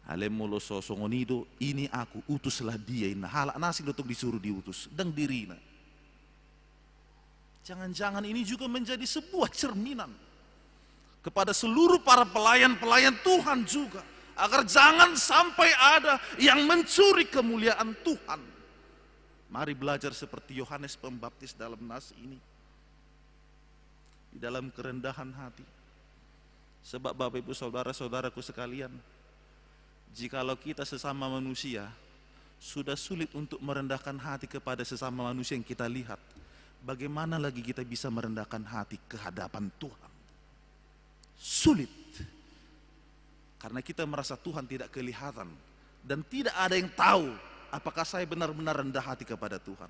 Alai molo so songon i do, "Ini aku, utuslah dia," ninna. Halak na asing do tong disuru diutus, ndang dirina. Jangan-jangan ini juga menjadi sebuah cerminan kepada seluruh para pelayan-pelayan Tuhan juga, agar jangan sampai ada yang mencuri kemuliaan Tuhan. Mari belajar seperti Yohanes Pembaptis dalam nas ini, di dalam kerendahan hati. Sebab, Bapak, Ibu, saudara-saudaraku sekalian, jikalau kita sesama manusia sudah sulit untuk merendahkan hati kepada sesama manusia yang kita lihat, bagaimana lagi kita bisa merendahkan hati ke hadapan Tuhan? Sulit. Karena kita merasa Tuhan tidak kelihatan dan tidak ada yang tahu apakah saya benar-benar rendah hati kepada Tuhan.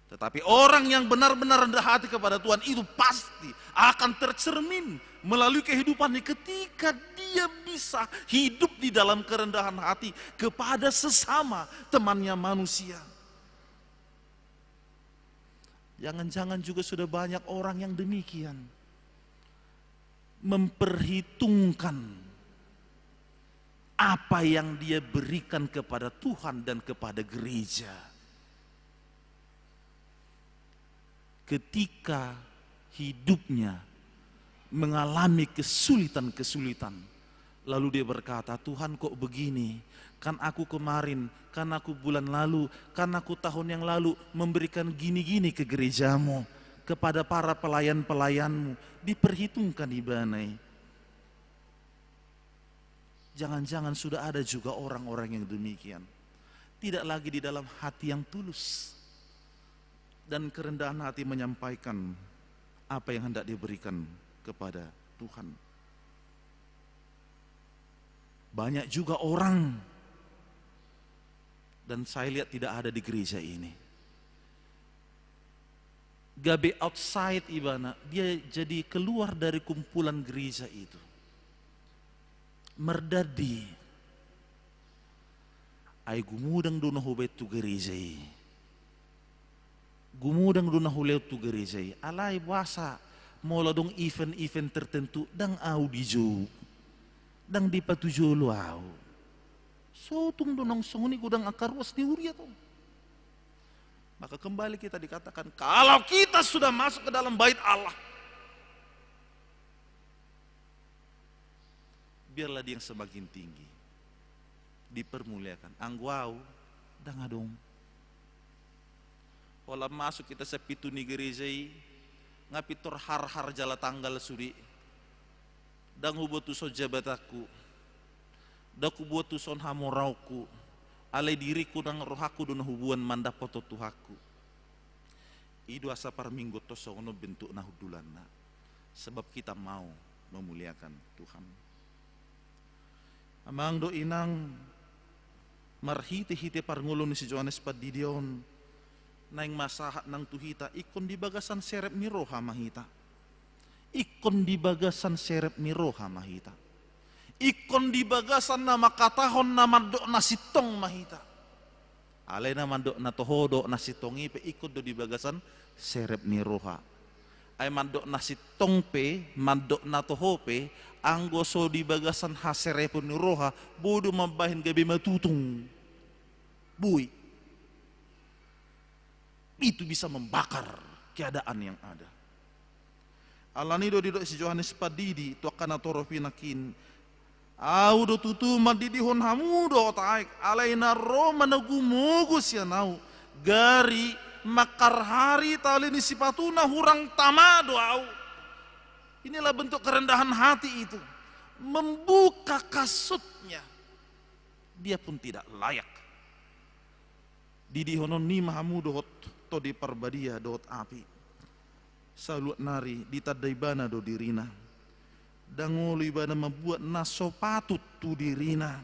Tetapi orang yang benar-benar rendah hati kepada Tuhan itu pasti akan tercermin melalui kehidupannya ketika dia bisa hidup di dalam kerendahan hati kepada sesama temannya manusia. Jangan-jangan juga sudah banyak orang yang demikian, memperhitungkan apa yang dia berikan kepada Tuhan dan kepada gereja. Ketika hidupnya mengalami kesulitan-kesulitan, lalu dia berkata, "Tuhan, kok begini? Kan aku kemarin, kan aku bulan lalu, kan aku tahun yang lalu memberikan gini-gini ke gerejamu, kepada para pelayan-pelayanmu." Diperhitungkan ibana i. Jangan-jangan sudah ada juga orang-orang yang demikian. Tidak lagi di dalam hati yang tulus dan kerendahan hati menyampaikan apa yang hendak dia berikan kepada Tuhan. Banyak juga orang, dan saya lihat tidak ada di gereja ini, gabe outside ibana, dia jadi keluar dari kumpulan gereja itu. Mardadi, ai gumodang do na hubaen tu gereja i. Gumodang do na hulehon tu gereja i. Alai boasa molo adong event-event tertentu, ndang au dijou, ndang dipatujolo au. Sotung do naung songon i godang angka ruas ni huria tong. Maka kembali kita dikatakan, kalau kita sudah masuk ke dalam bait Allah, biarlah dia yang semakin tinggi dipermuliakan. Anggo au, ndang adong. Holan masuk kita sian pintu ni gereja i, nga pintor harhar jala tanggal sude. Ndang hubuat tuson jabatanku, ndang hubuat tuson hamoraonku, alai diringku nang rohangku do na huboan mandapot Tuhanku. I do asa parmingguonta songon on bentukna hundulanna, sebab kita mau memuliakan Tuhan. Amang dohot inang, marhite-hite parngoluon ni si Johannes Pandidi on, naeng masahat nang tu hita, ingkon di bagasan serep ni roha ma hita. Ingkon di bagasan serep ni roha ma hita. Ingkon di bagasan na mangkatahon na mandok na sintong ma hita. Alai na mandok na toho dohot na sintong i pe ingkon do di bagasan serep ni roha. Ai mandok na sintong pe, mandok na toho pe, anggo so di bagasan haserepon ni roha, boi do mambahen gabe matutung. Boi. Itu bisa membakar keadaan yang ada. Alani do didok si Johannes Pandidi tu angka na torop i nangkin, au do tutu mandidihon hamu dohot aek, alai na ro ma na gumogo sian au, gari mangkarhari tali ni sipatuna hurang tama do au. Inilah bentuk kerendahan hati itu, membuka kasutnya. Dia pun tidak layak. Didihonon ni ma hamu dohot Tondi Parbadia dohot api. Saluat nari ditanda ibana do dirina. Ndang olo ibana mambuat na so patut tu dirina.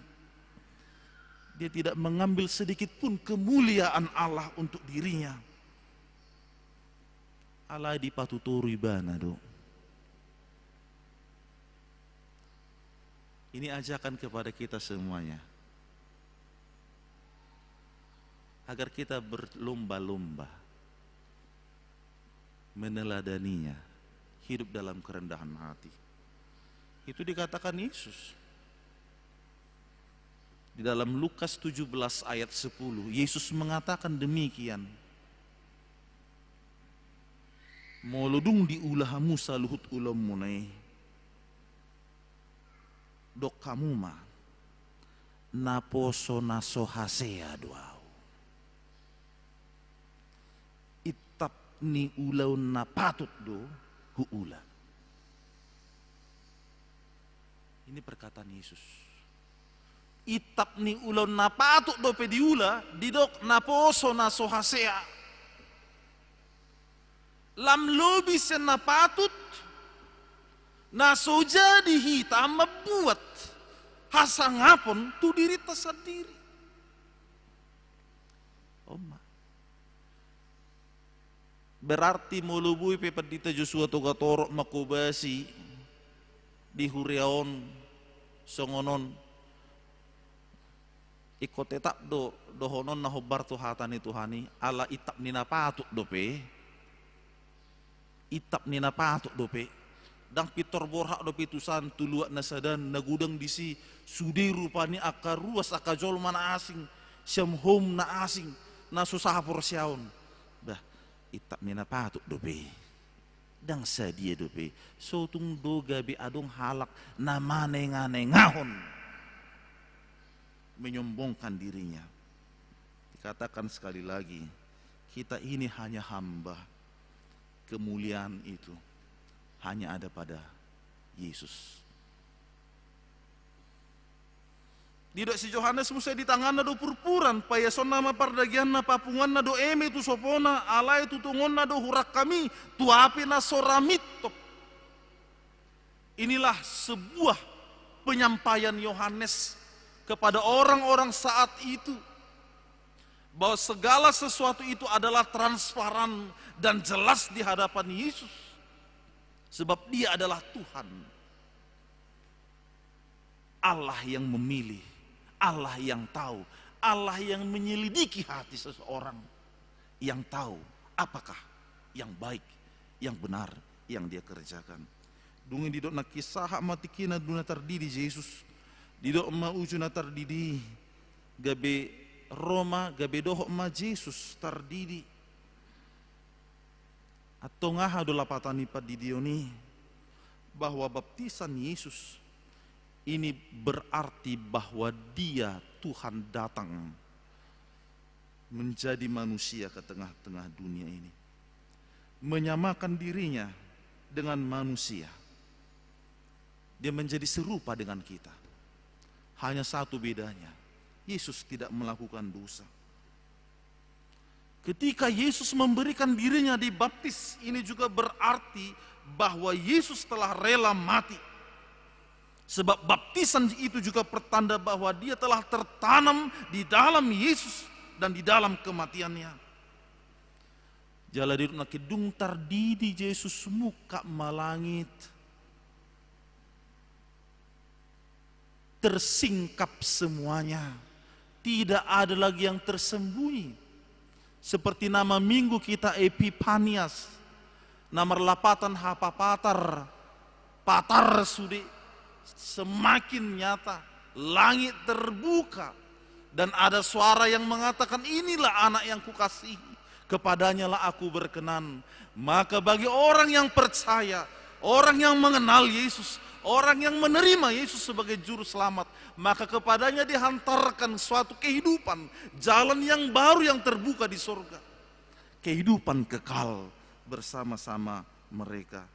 Dia tidak mengambil sedikit pun kemuliaan Allah untuk dirinya. Alai dipatutoru ibana do. Ini ajakan kepada kita semuanya, agar kita berlomba-lomba meneladaninya, hidup dalam kerendahan hati. Itu dikatakan Yesus. Di dalam Lukas tujuh belas ayat sepuluh, Yesus mengatakan demikian, "Molo dung diula hamu saluhut ulaonmuna i, dok hamu ma, naposo na so hasea do au." Itap ni ulaon na patut do huula. Ini perkataan Yesus. Itap ni ulaon na patut dope diula, didok naposo na so hasea. Lam lobi sian na patut, na so jadi hita mambuat hasangapon tu dirinta sandiri. On ma. Berarti molo boi pe Pandita Josua Togatorop manghobasi di huria on songon on, ingkon tetap do dohonon na hombar tu hata ni Tuhan i, ala intap ni na patut dope. Intap ni na patut dope. Ndang pintor borhat dope tusan tu luat na sada na godang disi, sude rupani angka ruas, angka jolma na asing, sian hom na asing, na so sahaporseaon. Bah, intap ni na patut dope. Ndang sadia dope. So tung do gabe adong halak na manenganengahon, menyombongkan dirinya. Dikatakan sekali lagi, kita ini hanya hamba. Kemuliaan itu hanya ada pada Yesus. Didok si Johannes muse, di tanganna do purpuran, paiasonna ma pardageanna, papunguanna do eme tu sopona, alai tu tongonna do hurangkami tu api na so ra mintop. Inilah sebuah penyampaian Yohanes kepada orang-orang saat itu, bahwa segala sesuatu itu adalah transparan dan jelas di hadapan Yesus, sebab Dia adalah Tuhan. Allah yang memilih, Allah yang tahu, Allah yang menyelidiki hati seseorang, yang tahu apakah yang baik, yang benar yang dia kerjakan. Dung i didok nangkin sahat ma tingkina dung na tardidi Jesus. Didok ma uju na tardidi, gabe ro ma, gabe dohot ma Jesus tardidi. Antong aha do lapatan ni pandidion i? Bahwa baptisan Yesus ini berarti bahwa Dia, Tuhan, datang menjadi manusia ke tengah-tengah dunia ini, menyamakan dirinya dengan manusia. Dia menjadi serupa dengan kita. Hanya satu bedanya, Yesus tidak melakukan dosa. Ketika Yesus memberikan dirinya dibaptis, ini juga berarti bahwa Yesus telah rela mati. Sebab baptisan itu juga pertanda bahwa Dia telah tertanam di dalam Yesus dan di dalam kematiannya. Jala didok nangkin dung tardidi Jesus, mungkap ma langit. Tersingkap semuanya. Tidak ada lagi yang tersembunyi. Seperti nama minggu kita, Epipanias, na marlapatan hapapatar, patar sude, semakin nyata, langit terbuka, dan ada suara yang mengatakan, "Inilah Anak yang Kukasihi, kepadanyalah Aku berkenan." Maka bagi orang yang percaya, orang yang mengenal Yesus, orang yang menerima Yesus sebagai Juru Selamat, maka kepadanya dihantarkan suatu kehidupan, jalan yang baru yang terbuka di sorga. Kehidupan kekal bersama-sama mereka.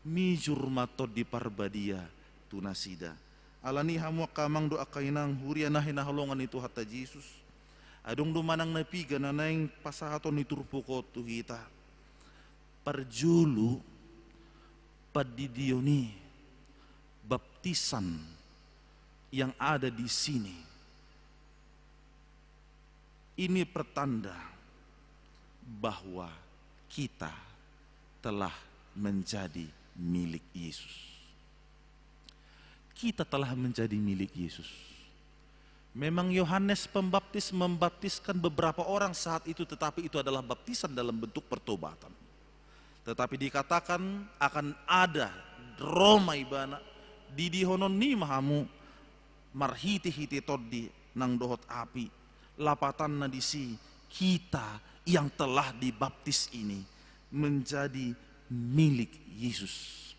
Mijur ma Tondi Parbadia tu nasida. Alani i hamu angka amang dohot angka inang, huria na hinaholongan ni Tuhanta Jesus, adong do manang na piga na naeng pasahaton ni turpuk on tu hita. Parjolo, pandidion i, baptisan yang ada di sini, ini pertanda bahwa kita telah menjadi milik Yesus. Kita telah menjadi milik Yesus. Memang Yohanes Pembaptis membaptiskan beberapa orang saat itu, tetapi itu adalah baptisan dalam bentuk pertobatan. Tetapi dikatakan akan ada, ro ma ibana, didihonon ni ma hamu, marhitehite tondi nang dohot api. Lapatanna disi, kita yang telah dibaptis ini menjadi milik Yesus.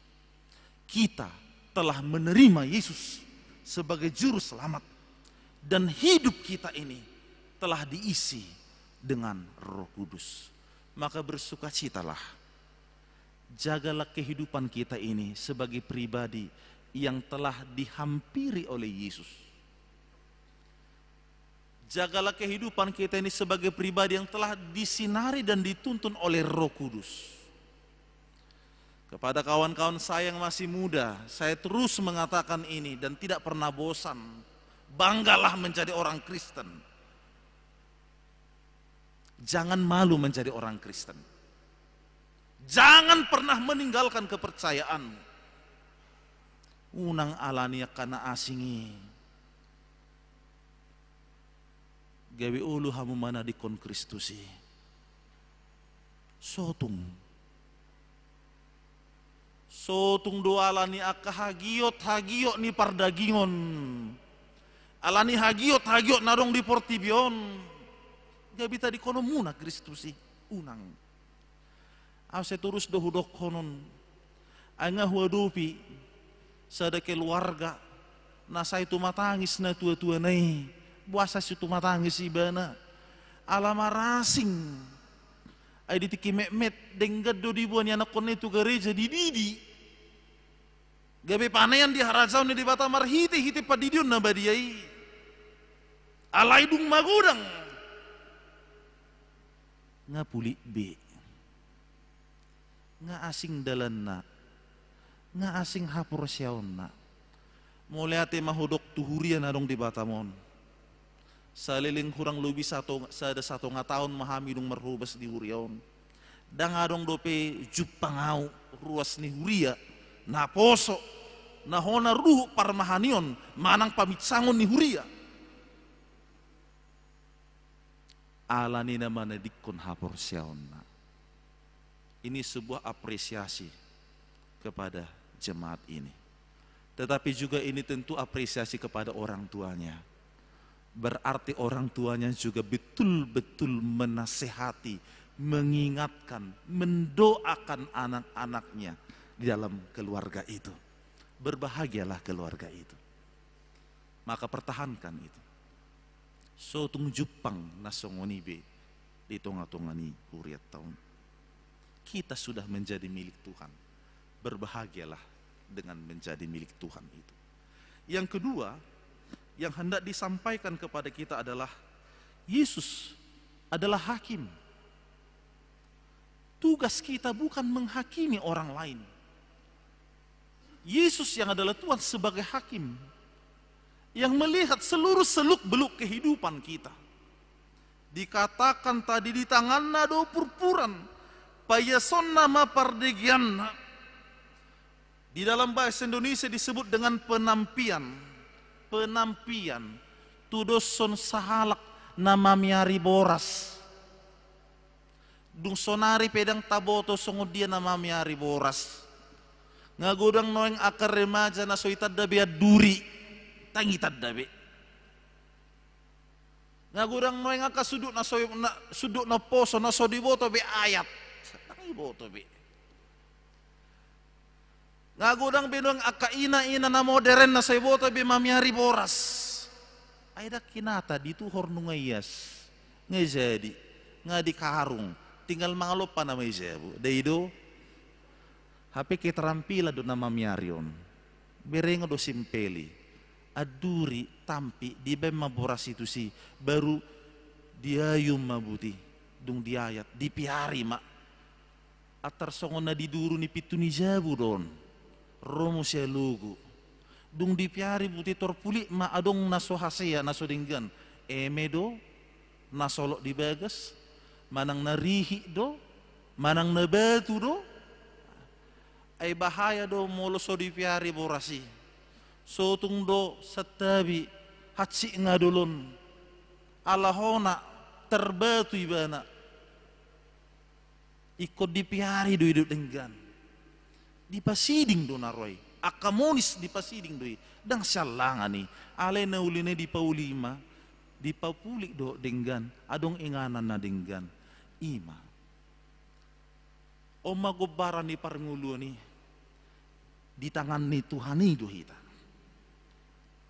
Kita telah menerima Yesus sebagai Juru Selamat, dan hidup kita ini telah diisi dengan Roh Kudus. Maka bersukacitalah. Jagalah kehidupan kita ini sebagai pribadi yang telah dihampiri oleh Yesus. Jagalah kehidupan kita ini sebagai pribadi yang telah disinari dan dituntun oleh Roh Kudus. Kepada kawan-kawan saya yang masih muda, saya terus mengatakan ini dan tidak pernah bosan. Banggalah menjadi orang Kristen. Jangan malu menjadi orang Kristen. Jangan pernah meninggalkan kepercayaanmu. Unang ala ni angka na asing i gabe olo hamu manadingkon Kristus i. Sotung. Sotung do ala ni angka hagiot-hagiot ni pardagingon, ala ni hagiot-hagiot na adong di portibi on, gabe tadingkononmuna Kristus i. Unang. Au sai torus do hudokhonon. Ai nga huadopi sada keluarga na sai tumatangis natuatuana i. Boasa sai tumatangis ibana? Ala marasing. Ai di tingki metmet denggan do diboan ni anakkonna i tu gareja, dididi gabe panean di harajaon ni Debata marhitehite pandidion na badia i. Alai dung magodang, nga pulik be. Nga asing dalanna, nga asing haporseaonna. Mauliate ma hudok tu huria na adong di Batam on. Saleleng hurang lobi sato-, sada satonga taon ma hami dung marhobas di huria on. Ndang adong dope jumpang au ruas ni huria, naposo, na hona ruhut parmahanion manang paminsangon ni huria. Ala ni na manadingkon haporseaonna. Ini sebuah apresiasi kepada jemaat ini. Tetapi juga ini tentu apresiasi kepada orang tuanya. Berarti orang tuanya juga betul-betul menasehati, mengingatkan, mendoakan anak-anaknya di dalam keluarga itu. Berbahagialah keluarga itu. Maka pertahankan itu. Sotung jumpang na songon i be di tonga-tonga ni hurianta on. Kita sudah menjadi milik Tuhan. Berbahagialah dengan menjadi milik Tuhan itu. Yang kedua, yang hendak disampaikan kepada kita adalah Yesus adalah hakim. Tugas kita bukan menghakimi orang lain. Yesus yang adalah Tuhan sebagai hakim, yang melihat seluruh seluk-beluk kehidupan kita. Dikatakan tadi, di tanganna do purpuran, paiasonna ma pardegeanna. Di dalam bahasa Indonesia disebut dengan penampian. Penampian. Tudoshon sahalak na mameari boras. Dung sonari pe ndang taboto songon dia na mameari boras. Nga godang nuaeng angka remaja na so itanda be anduri. Ndang itanda be. Nga godang nuaeng angka sundut na so, na, sundut na poso na so diboto be ayat. Ndang diboto be. Nga godang be nuaeng angka ina-ina na moderen na so diboto be mameari boras. Ai ndang hinata dituhor nunga ias. Nga jadi. Nga dikarung. Tinggal mangalompa nama i jabu. Ndai do. Hape keterampilan do na mameari on. Berengon do simpeli. Anduri, tampi, dibaen ma boras i tusi, baru diayun ma buti, dung diayat, dipeari ma. Antar songon na di duru ni pintu ni jabu do on, ro muse alogo. Dung dipeari buti torpulik ma adong na so hasea, na so denggan. Eme do, na solot di bagas, manang na rihit do, manang na batu do. Ai bahaya do molo so dipeari boras i. Sotung do santabi, hansit nga dolon. Ala hona tarbatu ibana. Ingkon dipeari do i dohot denggan. Dipasiding do na ro i. Angka monis dipasiding do i. Ndang siallangan i. Alai na uli na i dipauli ma. Dipapulik dohot denggan. Adong inganan na denggan. I ma. On ma gombaran ni parngoluon i. Di tangan ni Tuhan i do hita.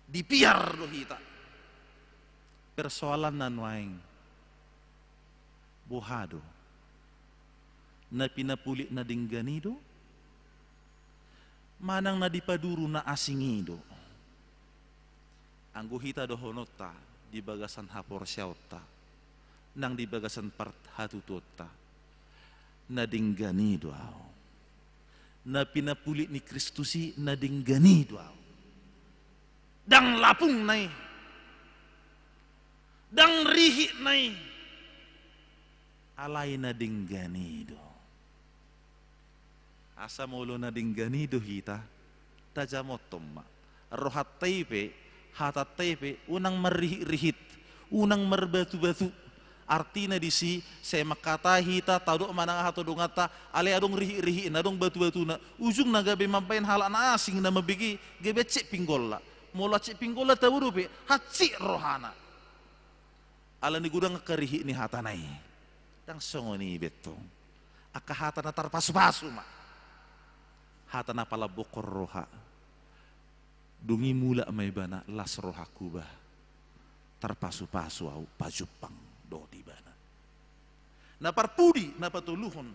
Dipiar do hita. Persoalanna nuaeng. Boha do? Na pinapulik na denggan i do? Manang na dipaduru na asing i do? Anggo hita dohononta di bagasan haporseaonta, nang di bagasan parhatutuonta, na denggan i do ahu. Na pinapulik ni Kristus i na denggan i do ahu. Ndang lapungna i. Ndang rihitna i. Alai na denggan i do. Asa molo na denggan i do hita, tajamothon ma. Rohanta i pe, hatanta i pe, unang marrihit-rihit, unang marbatu-batu. Artina disi, sai mangkatai hita, tadok manang aha tu donganta, alai adong rihit-rihitna, adong batu-batuna. Ujungna gabe mambahen halak na asing na mambege, gabe ancit pinggolna. Molo ancit pinggolna tabo dope, hansit rohana. Alani godang angka rihit ni hatana i. Ndang songon i be tong. Angka hata na tarpasu-pasu ma. Hata na palambokkon roha. Dung i mulak ma ibana, las rohangku bah. Tarpasu-pasu ahu, pajumpang, dohot ibana. Na parpudi, na patoluhon,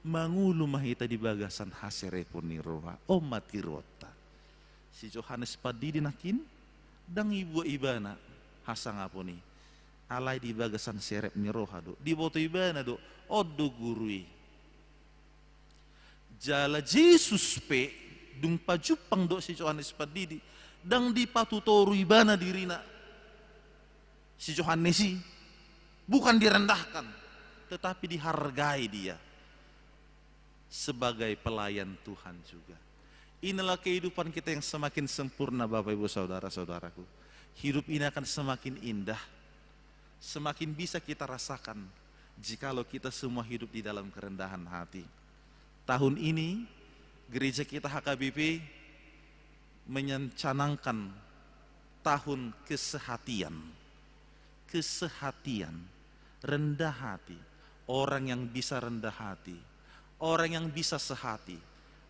mangolu ma hita di bagasan haserepon ni roha. On ma tiruonta. Si Johannes Pandidi nangkin, ndang ibuat ibana hasangapon i. Alai di bagasan serep ni roha do. Diboto ibana do, on do guru i. Jala Jesus pe, dung pajumpang dohot si Johannes Pandidi, ndang dipatutoru ibana dirina. Si Johannes i, bukan direndahkan, tetapi dihargai dia sebagai pelayan Tuhan juga. Inilah kehidupan kita yang semakin sempurna, Bapak, Ibu, saudara-saudaraku. Hidup ini akan semakin indah, semakin bisa kita rasakan jikalau kita semua hidup di dalam kerendahan hati. Tahun ini, gereja kita H K B P mencanangkan tahun kesehatian. Kesehatian, rendah hati. Orang yang bisa rendah hati, orang yang bisa sehati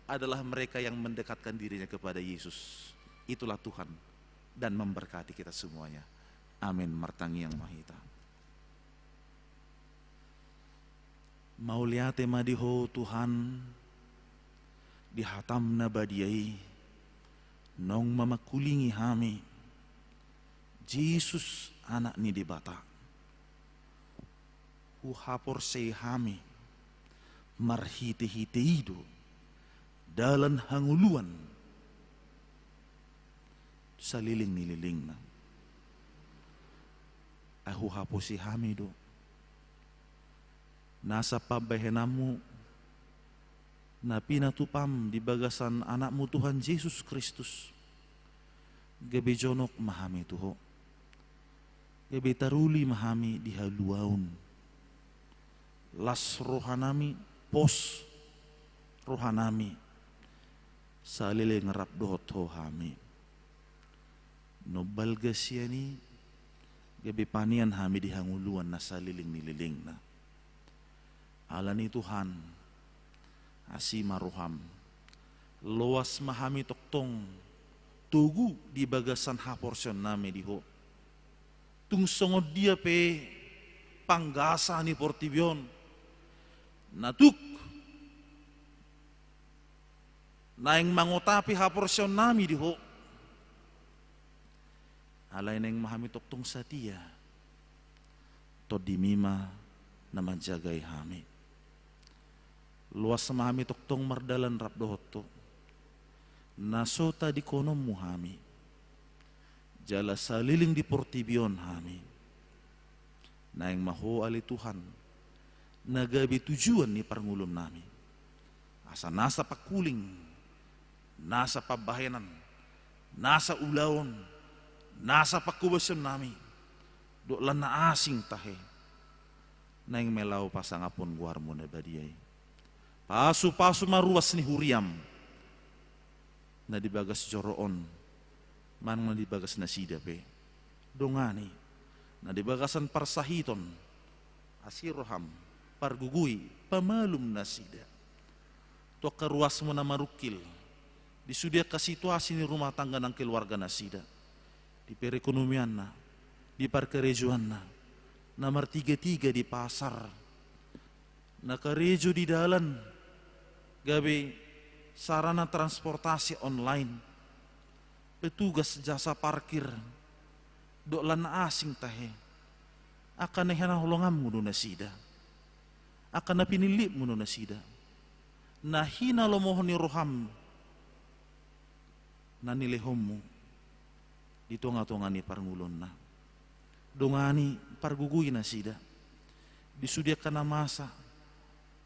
adalah mereka yang mendekatkan dirinya kepada Yesus. Itulah Tuhan dan memberkati kita semuanya. Amin. Martangiang ma hita. Mauliate ma di Ho Tuhan, di hataM na badia i, naung mamangkulingi hami, Jesus, Anak ni Debata. Huhaporseai hami, marhite-hite i do dalan hangoluan saleleng ni lelengna. Ai huhaporseai hami do nasa pambahenanMu na pinatupaM di bagasan AnakMu Tuhan Jesus Kristus. Gabe jonok ma hami tu Ho. Gabe taruli ma hami di haluaon. Las rohanami, pos rohanami, saleleng rap dohot Ho hami. Nunga balga sian i, gabe panean hami di hangoluan na saleleng ni lelengna. Alani Tuhan, asi ma rohaM. Loas ma hami tongtong togu di bagasan haporseaonnami di Ho. Tung songon dia pe panggasa ni portibi on, na tuk naeng mangotapi haporseaonnami di Ho, alai naeng ma hami tongtong satia. TondiMi ma na manjagai hami. Loas ma hami tongtong mardalan rap dohot Ho, na so tadingkononMu hami. Jala saleleng di portibi on hami, naeng ma Ho ale Tuhan, na gabe tujuan ni parngoluonnami. Asa nasa pangkuling, nasa pambahenan, nasa ulaon, nasa panghobasiononnami, dohot lan na asing tahe, naeng ma i laho pasangaphon goarMu na badia i. Pasupasu ma ruas ni huriaM, na di bagas joro on, manang na di bagas nasida pe. Dongani, na di bagasan parsahiton, asi rohaM, pargogoi, pamalum nasida tu angka ruasMu na marungkil, di sude angka situasi ni rumah tangga nang keluarga nasida, di perekonomianna, di parkarejoanna, na martigatiga di pasar, na karejo di dalan, gabe sarana transportasi online, petugas jasa parkir, dohot lan na asing tahe. Angka na hinaholonganMu do nasida, angka na pinillitMu do nasida, na hinalomohon ni rohaM na nilehonMu di tongatonga ni parngoluonna. Dongani, pargogoi nasida di sude angka na masa,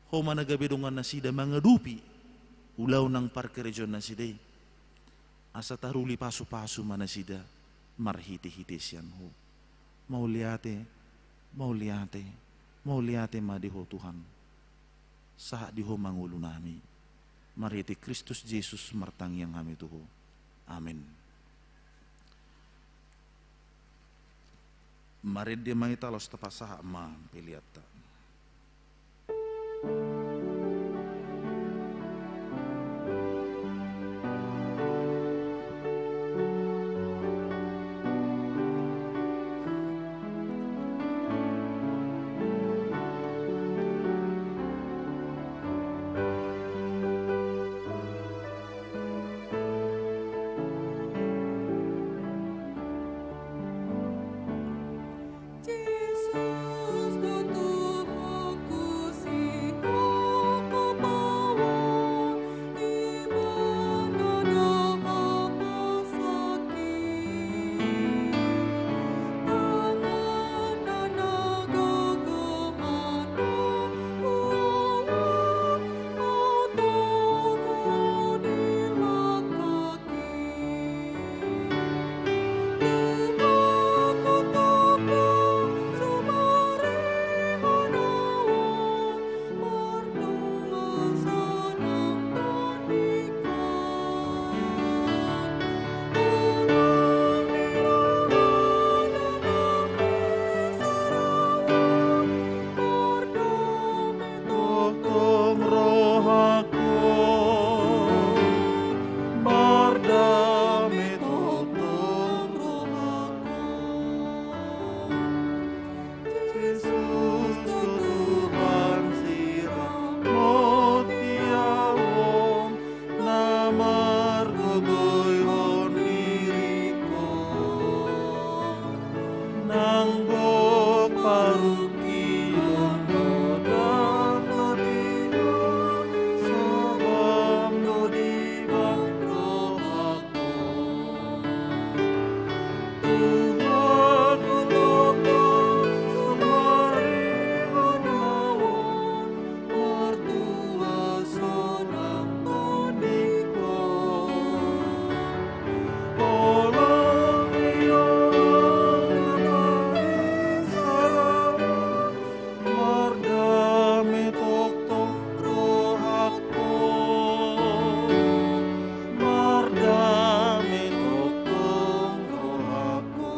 Ho ma na gabe dongannasida mangadopi ulaon nang parkarejoan nasida i, asa taruli pasupasu ma nasida marhitehite sian Ho. Mauliate, mauliate, mauliate ma di Ho Tuhan. Sahat di Ho ma ngolunami. Marhite Kristus Jesus martangiang hami tu Ho. Amen. Marende ma hita laos tapasahat ma peleanta. Tongtong rohangku, mardame tongtong rohangku. Jesus Tuhan, siramoti ahu on, na margogoihon diringku. Nang gok parungkilon do, ndang do dibang, so bam do dibang rohangku. Tuhan, Tuhan, sumarihon ahu on, martua sonang tondingkon. Holan ni roham na salama, mardame tongtong rohangku. Mardame tongtong rohangku.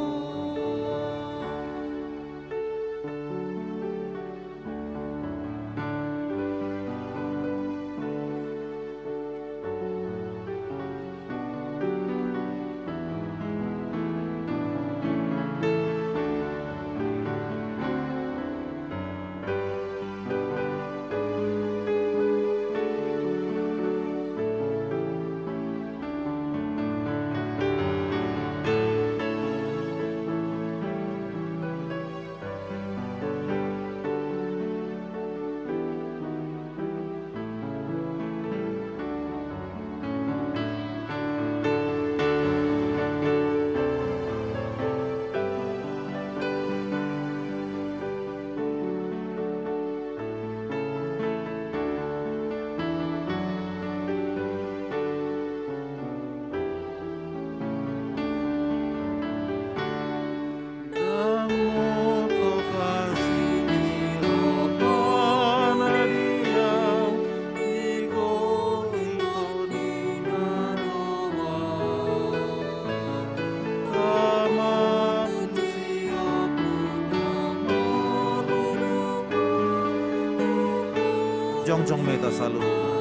Jongjong ma hita saluhutna.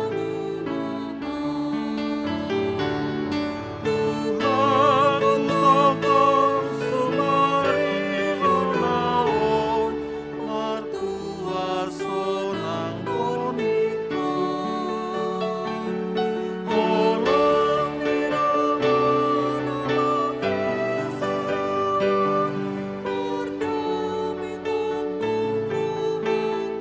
Tuhan, tongtong sumarihon ahu on, martua sonang tondingkon. Holan ni roham na salama, mardame tongtong rohangku.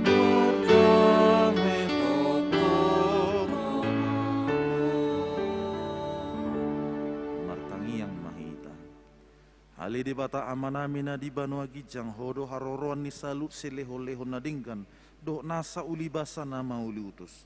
Mardame tongtong rohangku. Martangiang ma hita. Ale Debata Amanami na di banua ginjang, Ho do haroroan ni saluhut silehonlehon na denggan. dohot nasa ulibasa na mauliutus.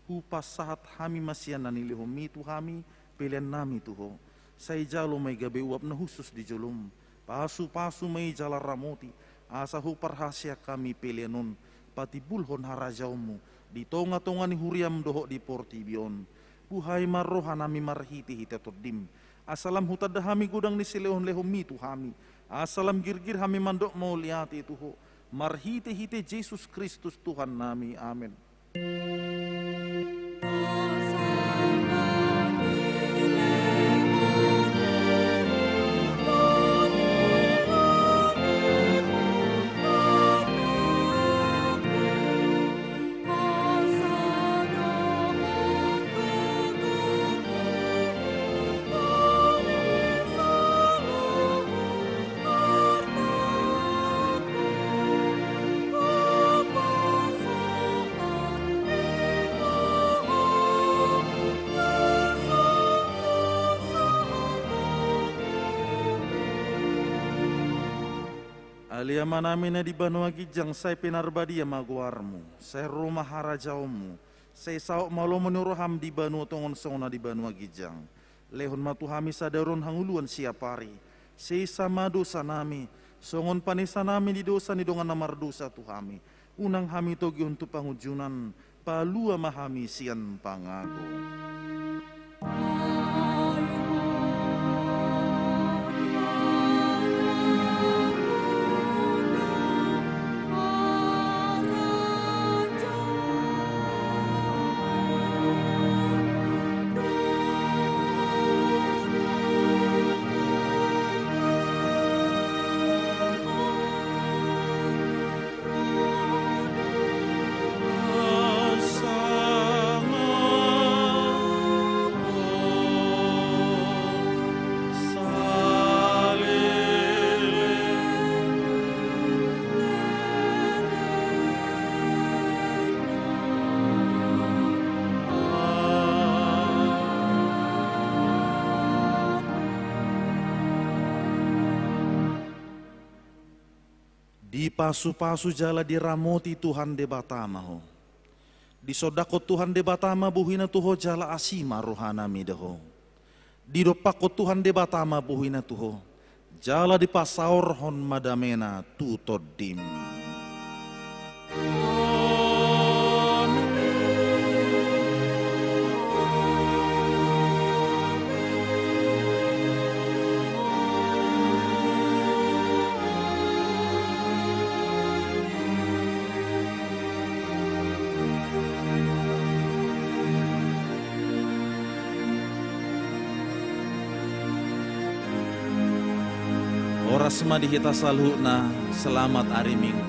Hupasahat hami ma sian na nilehonmi tu hami peleannami tu Ho. Sai jalo ma i gabe uap na hushus di jolom. Pasupasu ma i jala ramoti, asa huparhaseang hami pelean on patimbulhon harajaonmu di tongatonga ni huriam dohot di portibi on. Buhai ma rohanami marhitehite Tondim, asa lam hutanda hami godang ni silehonlehonmi tu hami, asa lam girgir hami mandok mauliate tu Ho, marhitehite Jesus Kristus Tuhannami. Amen. Ale Amanami na di banua ginjang, sai pinarbadia ma goarmu, sai ro ma harajaonmu, sai saut ma lomo ni roham di banua tonga on songon na di banua ginjang. Lehon ma tu hami sadari on hangoluan siapari. Sesa ma dosanami, songon panesanami di dosa ni dongan na mardosa tu hami. Unang hami togihon tu pangunjunan, palua ma hami sian pangago. Dipasupasu jala diramoti Tuhan Debata ma ho. Disondangkon Tuhan Debata ma bohina tu ho jala asi ma rohana mida ho. Didompakkon Tuhan Debata ma bohina tu ho, jala dipasaorhon ma damena tu tondim. Horas ma di hita saluhutna, selamat ari Minggu.